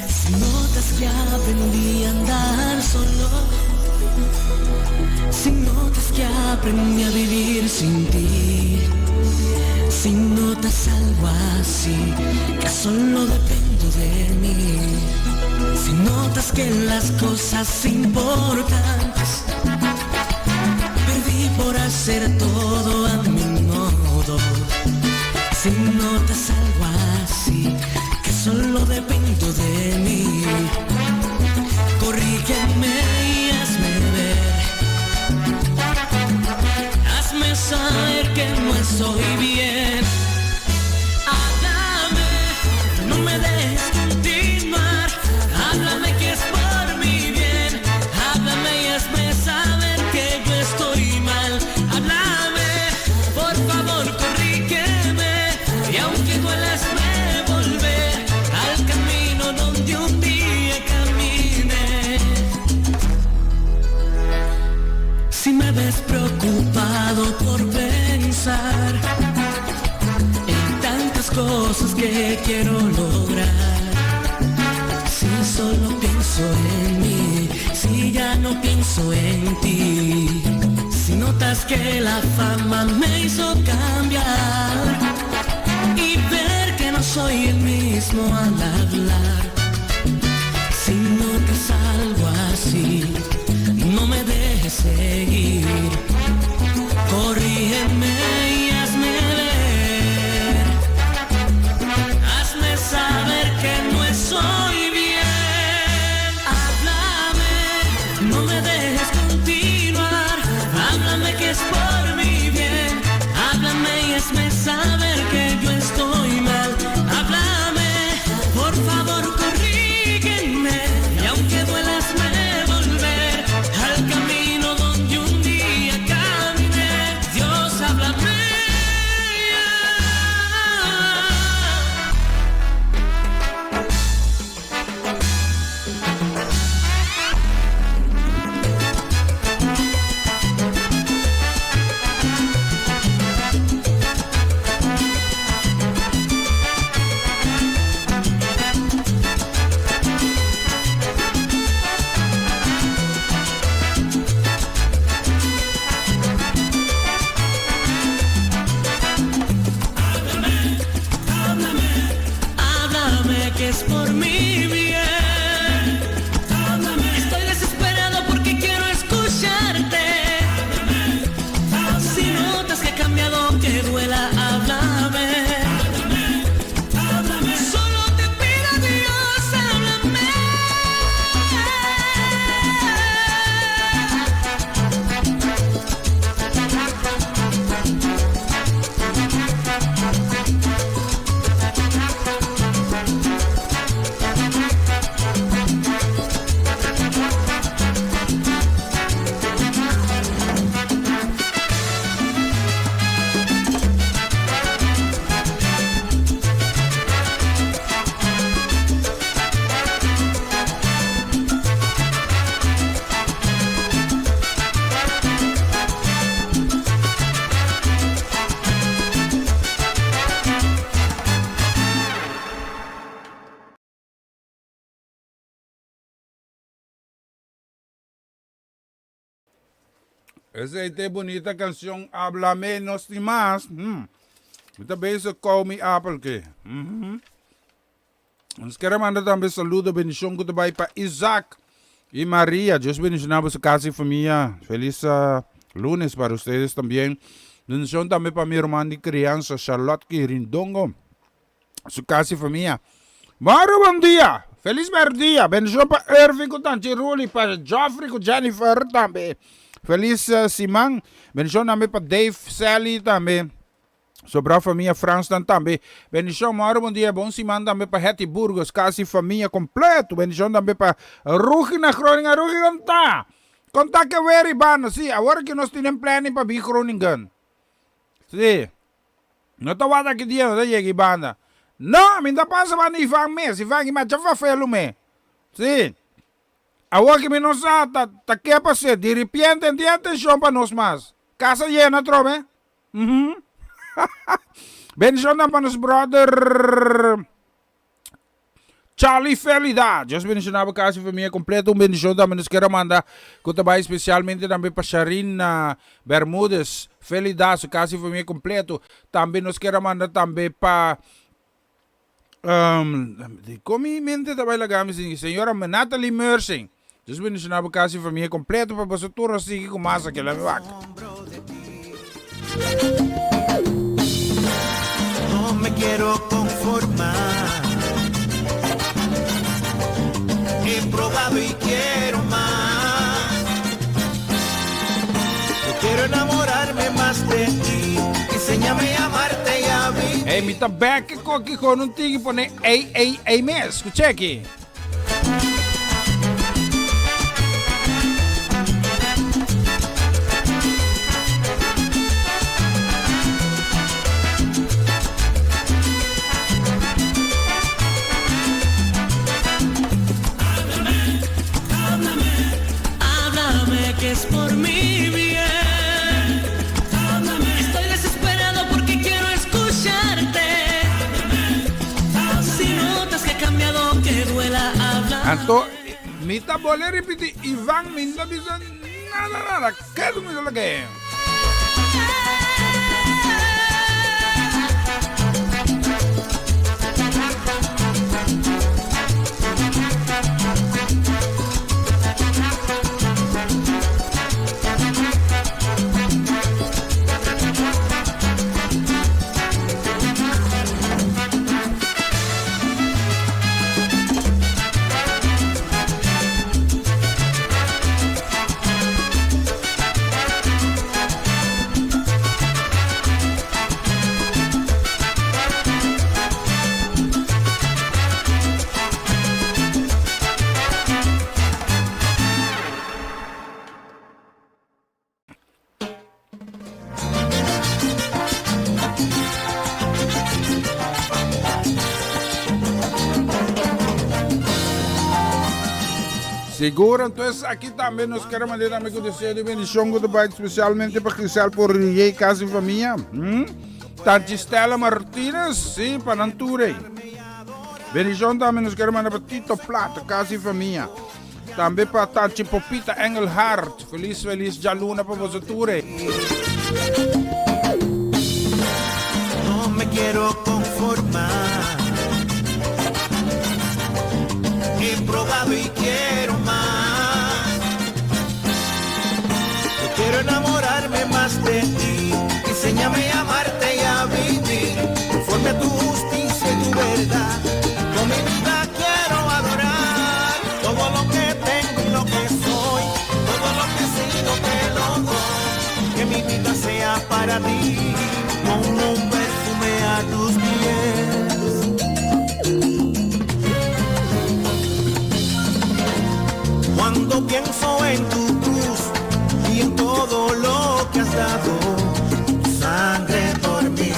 Si notas que aprendí a andar solo Si notas que aprendí a vivir sin ti Si notas algo así Que solo dependo de mí. Si notas que las cosas importantes perdí por hacer todo a mi modo. Si notas algo así, que solo dependo de mí, corrígeme y hazme ver. Hazme saber que no estoy bien. Háblame, no me dejes continuar. Háblame que es por mi bien. Háblame y hazme saber que yo estoy mal. Háblame, por favor, corrígeme. Y aunque duela, hazme volver al camino donde un día caminé. Si me ves preocupado por pensar en tantas cosas que quiero lograr. Si solo pienso en mí, si ya no pienso en ti. Si notas que la fama me hizo cambiar y ver que no soy el mismo al hablar. Si notas algo así, no me dejes seguir. Corrígeme y hazme ver. Hazme saber que no estoy bien. Háblame, no me dejes continuar. Háblame que es por mi bien. Háblame y hazme saber que yo estoy mal. Háblame, por favor, corrígeme. Y aunque duela, hazme volver al camino donde un día caminé. Dios, háblame. Háblame que es por mi bien. Háblame. Estoy desesperado porque quiero escucharte. Si notas que he cambiado, que duela, háblame. Háblame. Solo te pido Dios, háblame. Esei ta e bunita cancion Habla Menos ni Mas. Hmm. Mi ta bezig kou mi apel ke. Mhm. Nos kere manda tambe saludo, bendicion ku ta bai pa Isaac y Maria. Dios bendiciona boso casa y familia. Feliz uh, lunes para ustedes también. Bendicion tambe pa mi herman di crianza Charlotte Quirindongo. Su casa y familia. Moro bon dia! Feliz merdia! Bendicion pa Irving ku Tanchi Ruli, pa Geoffrey ku Jennifer tambe. Feliz uh, siman. Bendicion tambe pa Dave, Sally tambe. Sobra famia Fransnan tambe. Bendicion, moro bon dia. Bon siman tambe pa Hetty Burgos, casa y famia completo. Bendicion tambe pa Rugi na Groningen. Rugi, konta! Konta ke weer ibana. Si, awor ki nos tin en planning pa bin Groningen. Si. No ta wak aki dia no ta yega i banda. No, mi no ta pasa banda Ivan mes. Ivan ki macha fafelu me. Si. Awor ki mi no sa ta ta ke pas'é. Diripiente no tin atenshon pa nos mas. Kasa yena atrobe. Uhum. Bendishonnan pa nos brother. Charlie Felida, Dios bendiciona bo casa y familia completo. Un bendicion tambe nos quier a manda cu ta bay especialmente tambe pa Sharina Bermudez Felida, su casa y familia completo. Tambe nos quier a manda tambe pa. Um, di kon mi mente ta bai laga mi sin señora Natalie Mersing. Dios bendiciona bo casa y familia completo pa boso tur sigui cu mas aki la mi wak. No me quiero conformar. He probado y quiero más. Yo quiero enamorarme más de ti. Enséñame a amarte y a vivir. Hey, mi ta back ko aki gewoon un tiki pone ey ey ey mes. Scucha aki. Háblame que es por mi bien. Estoy desesperado porque quiero escucharte. Si notas que he cambiado, que duela hablar. Anto, mi ta bolbe ripiti, Ivan, mi no bisa nada, nada. Kedu mi ta ke? Sigur, entonces aki tambe nos ke manda tambe ku deseo di bendishon ku ta espesialmente pa Giselle por kas i famia. Tanchi Stella Martinez, si, pa nan tur. Bendishon tambe nos ke manda pa Tito Plata, kas i famia. Tambe pa Tanchi Popita Engelhart. Felis, felis djaluna pa boso tur. No me quiero conformar. He probado y quiero más. Yo quiero enamorarme más de ti. Enséñame a amarte y a vivir conforme a tu justicia y tu verdad. Con mi vida quiero adorar todo lo que tengo y lo que soy. Todo lo que he sido te lo doy. Que mi vida sea para ti como un perfume a tus pies. Cuando pienso en tu cruz y en todo lo que has dado, sangre por mí,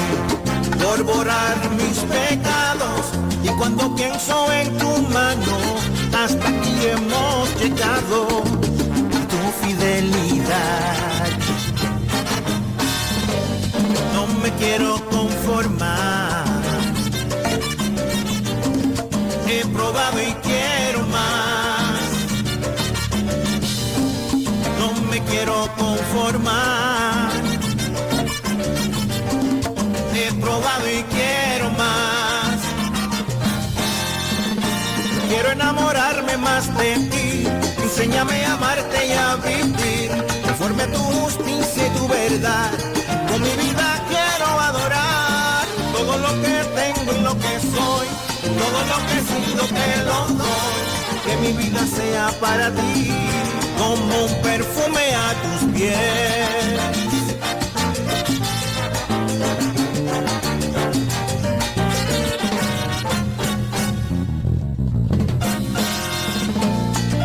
por borrar mis pecados. Y cuando pienso en tu mano, hasta aquí hemos llegado, a tu fidelidad. No me quiero conformar. He probado y quiero más. No me quiero conformar. He probado y quiero más. Quiero enamorarme más de ti. Enséñame a amarte y a vivir conforme a tu justicia y tu verdad. Con mi vida quiero adorar todo lo que tengo y lo que soy. Todo lo que he sido te lo doy. Que mi vida sea para ti como un perfume a tus pies.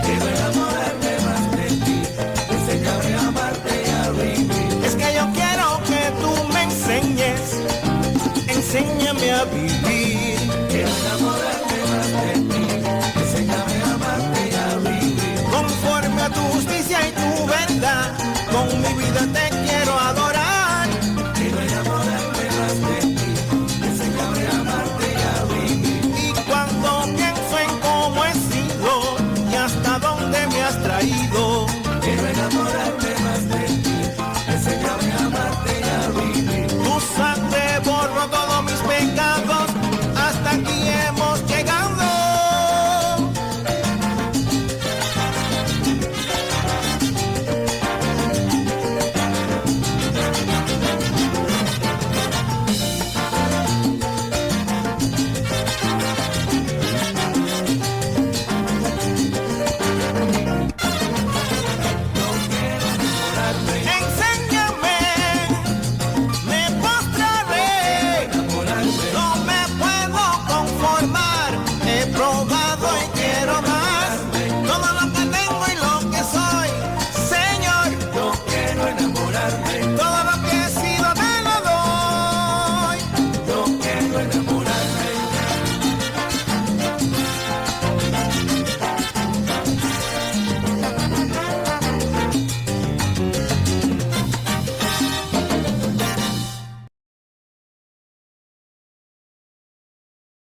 Quiero enamorarme más de ti, enséñame a amarte y a vivir. Es que yo quiero que tú me enseñes, enséñame a vivir. Quiero enamorarme más de ti, enséñame a amarte y a vivir. Conforme a tu justicia y tu verdad, con mi vida te quiero adorar. Quiero enamorarme más de ti, enséñame a amarte y a vivir. Y cuando pienso en cómo he sido y hasta dónde me has traído, quiero enamorarme más de ti, enséñame a amarte y a vivir. Tu sangre borró todos mis pecados.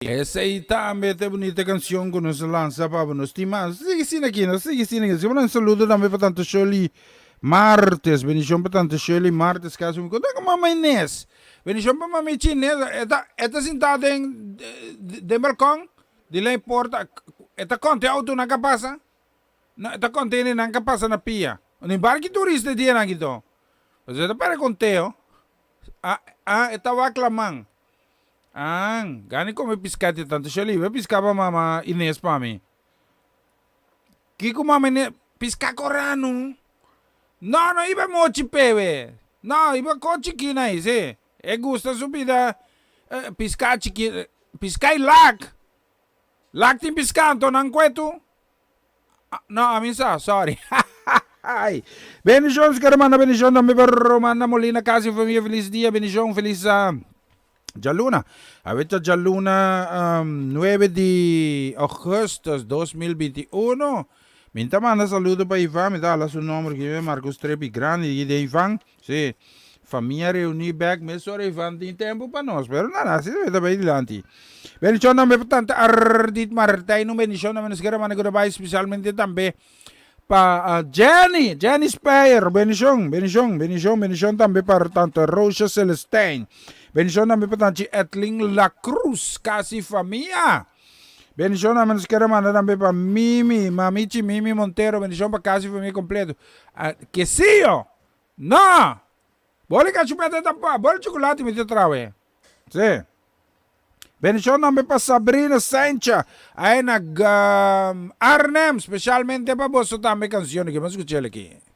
Esey tambe ta e bunita cancion cu nos a lansa pa bo. Nos tin mas. Sigui asina aki, nos sigui asina aki. Un saludo tambe pa Tante Shirley Martes. Bendicion pa Tante Shirley Martes casi mi conta cu Mama Inez. Bendicion pa Mamichi Inez. E ta, e ta sinta den, den balcon, di ley porta. E ta conta e autonan ca pasa. No, e ta conta hendenan ca pasa na pia. Ni barki turista e dianan aki to. Pasobra e ta perde conteo. Ah, ah, e ta wak laman. Ah, gani come pisca di tanto Shirley. Ve pisca pa mama Inez pa mi. Kiko mama Inez? Pisca corano. No, no iba mochi pewe. No, iba ko chikina ahí, sí. E gusta su vida eh, pisca chiki, pisca y lak. Lak tin pisca anto nan kwetu. No, a mi sa, sorry. Ay. Bendicion, quiero manda bendicion tambe pa Romanda Molina, casa y familia, feliz dia, bendicion, feliz uh, djaluna. Awe ta djaluna um, 9 di augustus 2021. Mi ta manda saludo pa Ivan, mi ta hala su nomber aquí, Marcus Trepi grandi de Ivan. Sí, famia reuní bek mesora Ivan tin tempu pa nos, pero nada, así ta bay dilanti. Bendishon tambe pa tante Ardit Martijn, un bendishon tambe nos kere manda goodbye especialmente tambe pa Jenny, Jenny Speyer, bendishon, bendishon, bendishon, bendishon tambe pa tante Roosje Celestijn, bendishon tambe pa tante Edlin La Cruz, casi famia. Bendishon tambe nos kere manda tambe pa Mimi, mamichi Mimi Montero, bendishon pa casi famia completo. Quesillo! No! Boli cachupete ta pa, boli chocolate mi ta trawe. Sí. Bendishon tambe pa Sabrina Sancha, ahí na Arnhem, specialmente pa boso tambe cancion aki. Vamos escuchar aki.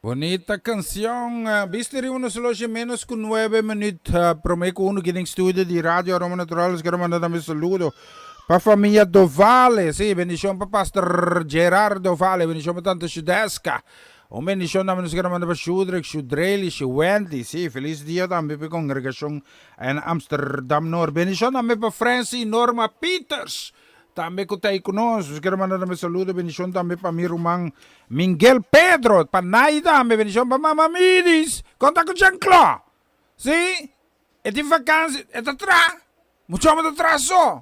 Bonita cancion. Bisti riba nos loge menos cu nuebe minuut prome cu uno keda den studio di Radio Aroma Natural. Nos kere manda tambe saludo pa familia Dovale. Si, bendicion pa Pastor Gerard Dovale, bendicion pa Tante Shudeska. Un bendicion tambe nos kere manda pa Shudrick, Shudrely, Shuwendy. Si, feliz dia tambe pa e congregacion en Amsterdam Noord. Bendicion tambe pa Francy Norma Peters. Tambe ku ta ei ku nos. Nos kere manda tambe saludo, bendishon tambe pa mi ruman Mingel Pedro, pa Nay tambe, bendishon pa mama Midis. Kon ta ku Jean-Claude? Si, e tin vakansi, e ta tra. Muchu hòmber ta tra so.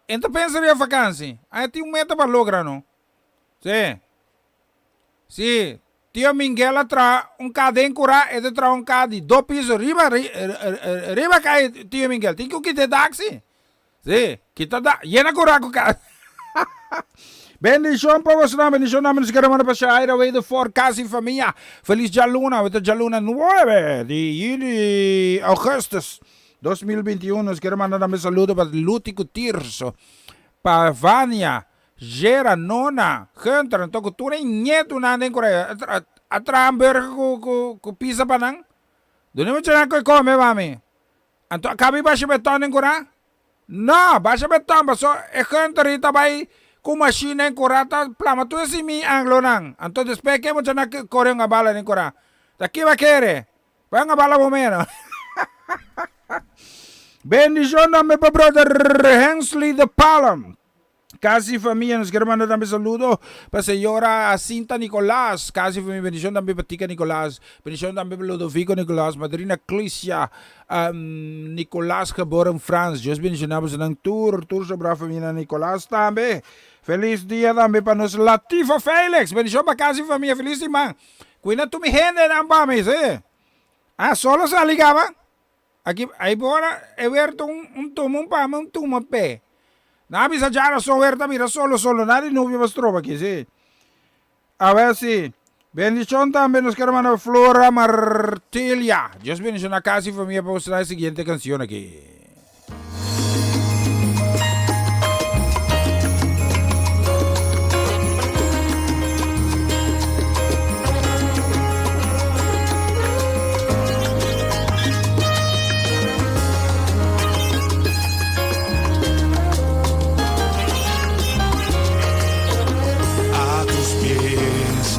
E no ta pensa riba vakansi. A e tin un meta pa logra no. Si. Si, tio Mingel a traha un ka den kurá, e ta traha un ka di do piso riba riba kai tio Mingel. Tin ku kita e dak si. Si, kita dak, yena kurá ku ka. Bendishon pa bosnan, bendishon na nos kere manda pa Shaira Wedervoort, kas i famia. Felis djaluna, awe ta djaluna nuebe di juli, augustus 2021. Nos kere manda tambe saludo pa Luti ku Tirso, pa Vania, Jera, Nona, Gunter, anto ku tur e ñetunan den kura a traha hamburger ku pizza pa nan. Duna e muchanan ku e kome mami. Anto a kabi basha beton den kura? No, basha beton paso e Gunter ei ta bai ku machine den kura ta plama tur e simi anglonan. Anto despues ke muchanan kore un bala den kura? Ta kiba kere? Bai un bala bo meno. Bendishon tambe pa brother Hensley de Palm. Casi famia nos quiere manda tambe saludo pa señora Asinta Nicolas, casi famia bendicion tambe pa Tica Nicolas, bendicion tambe pa Ludovico Nicolas, madrina Clicia Nicolas geboren Frans, Dios bendiciona bosonan tur, tur sobra famia Nicolas tambe. Feliz dia tambe pa nos Latifa Felix, bendicion pa casi famia, feliz siman. Cuida tur mi hendenan pa mi, si. Ah, solo sali caba? Aki ai por ora e wer ta un un tuma un pama un tuma pe. Nan a bisa djarason wer ta mira solo solo nada di nubia pa stroba aki si. Awe si. Bendishon tambe nos kere manda Flora Martilia. Dios bendishona kas i famia pa boso na e siguiente kanshon aki. A tus pies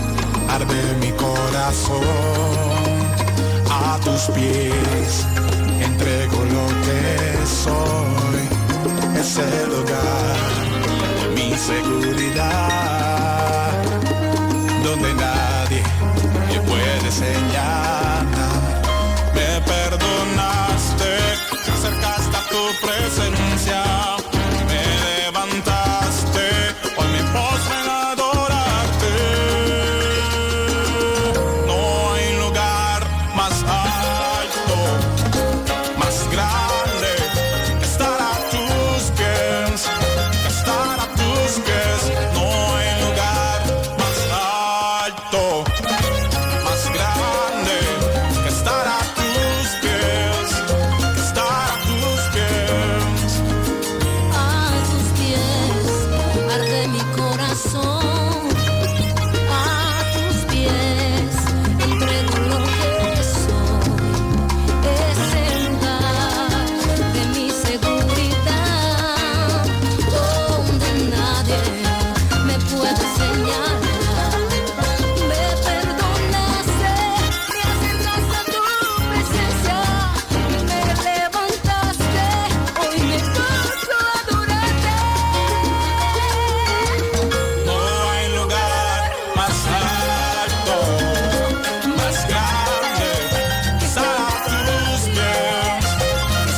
arde mi corazón, a tus pies entrego lo que soy. Es el lugar, mi seguridad, donde nadie me puede señalar. Me perdonaste, me acercaste a tu presencia, me levantaste, hoy me postro en adorarte. No hay lugar más alto, más grande que estar a tus pies, que estar a tus pies. No hay lugar más alto, más grande que estar a tus pies, que estar a tus pies. A tus pies arde mi corazón, a tus pies entrego lo que soy. Es el lugar de mi seguridad, donde nadie me puede señalar. Me perdonaste, me acercaste a tu presencia, me levantaste, hoy me postro a adorarte. No hay lugar más alto, más grande que estar a tus pies, que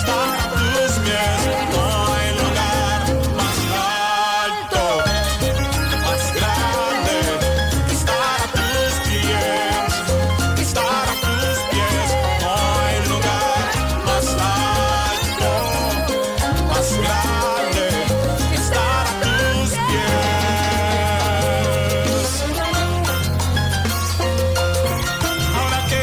estar a tus pies. No hay lugar más alto, más grande que estar a tus pies, que estar a tus pies. No hay lugar más alto, más grande que estar a tus pies. Ahora que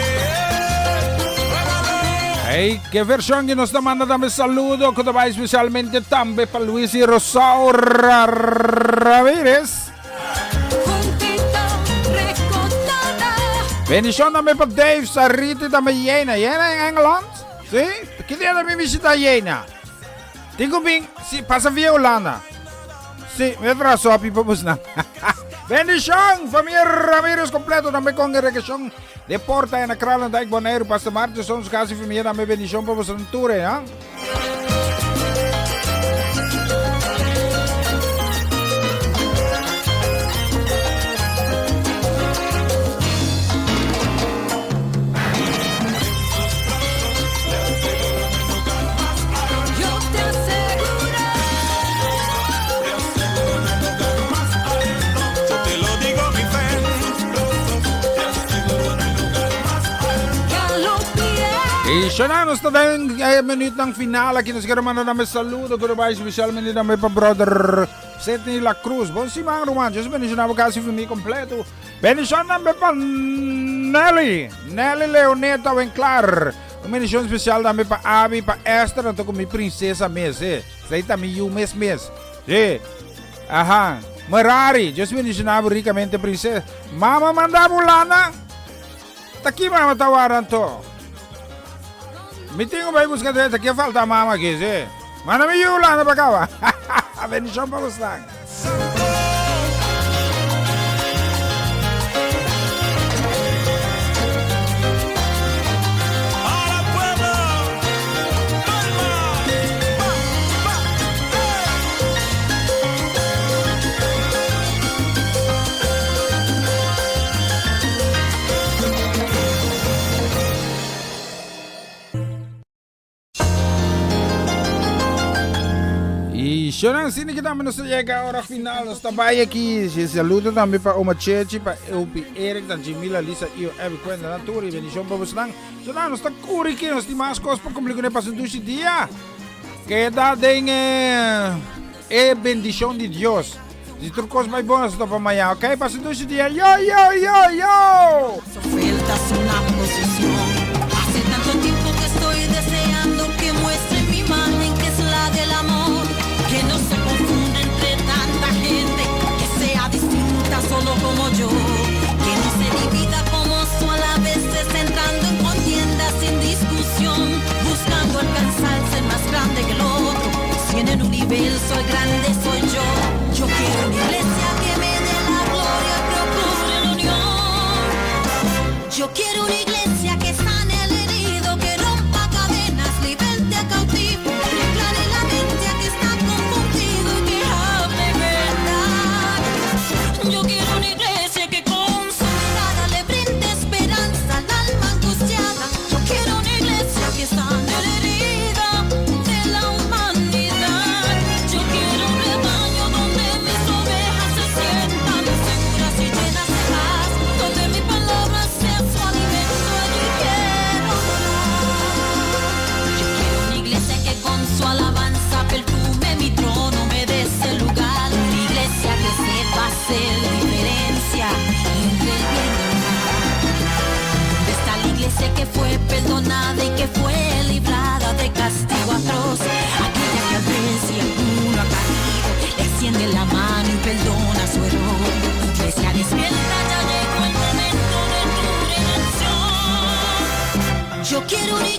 Hey, ke vershon ku nos ta manda tambe saludo ku ta bai spesialmente tambe pa Luis i Rosaura Ramirez. Juntita recotada. Bendishon tambe pa Dave, Sarita y tambe Jena. Jena en Engeland? Sí? Ki dia ta mi visita Jena? Tin ku bin, sí, pasa via Hulanda. Sí, mi a traha sopi pa busnan. Bendishon, familia Ramirez completo tambe congregacion de Porta en Kralendijk, Boneiru. Pastor Martison, su casa y familia tambe bendishon pa boso tur, eh? Yo te aseguro. Yo te lo digo, mi fe. Y Shona, nos ta den e minuutnan final aki. Nos quiero manda tambe saludo ku bai especialmente tambe pa brother Sidney La Cruz. Bon siman, ruman. Dios bendiciona bo casa y familia completo. Bendicion tambe pa Nelly. Nelly Leoneta Winklar. Un bendicion especial tambe pa Abi, pa Esther, anto ku mi princesa mes. Eh. Esei ta mi yu mes mes. Sí. Aha. Merari, Dios bendiciona bo ricamente, princesa. Mama manda bo lana. Ta ki mama ta warda anto? Mi tin ku bai buska drenta, ke falta mama aki, sí. Manda mi yu lana pa kaba. Bendicion pa bosnan. Y Shonan Cine que tambe nos llega hora final, nos ta bai aquí. Si saludo tambe pa Oma Chechi, pa Eupi Eric, dan Jimila, Lisa, Io, Abby, Kwenda, nan tur y bendición pa bosnan. Shonan, nos ta curi aquí, nos tin mas cos pa cumpli con e pasa un dushi dia. Keda den eh, e bendicion di Dios. Si tur cos bai bon, nos topa mañana, ok? Pasa un dushi dia. Yo, yo, yo, yo! Ofertas una posición. Hace tanto tiempo que estoy deseando que muestre mi imagen, que es la del amor. Que no se confunda entre tanta gente, que sea distinta solo como yo. Que no se divida como suele a veces, entrando en contienda sin discusión, buscando alcanzar ser más grande que el otro. Si en el universo el grande soy yo, yo quiero una iglesia que me dé la gloria, procure la unión. Yo quiero una iglesia que sane al herido, que rompa cadenas, liberte al cautivo, que aclare la mente al que está confundido y que hable verdad. Yo quiero una iglesia que con su mirada le brinde esperanza al alma angustiada. Yo quiero una iglesia que sane la herida de la humanidad. Yo quiero un rebaño donde mis ovejas se sientan seguras y llenas de paz, donde mi palabra sea su alimento. Allí quiero morar. Yo quiero una iglesia que con su alabanza perfume mi trono, me dé ese lugar. Una iglesia que sepa hacer diferencia entre el bien y el mal. ¿Dónde está la iglesia que fue perdonada y que fue librada de castigo atroz? Aquella que al ver si alguno ha caído, le extiende la mano y perdona su error. Iglesia despierta, ya llegó el momento de tu redención. Yo quiero una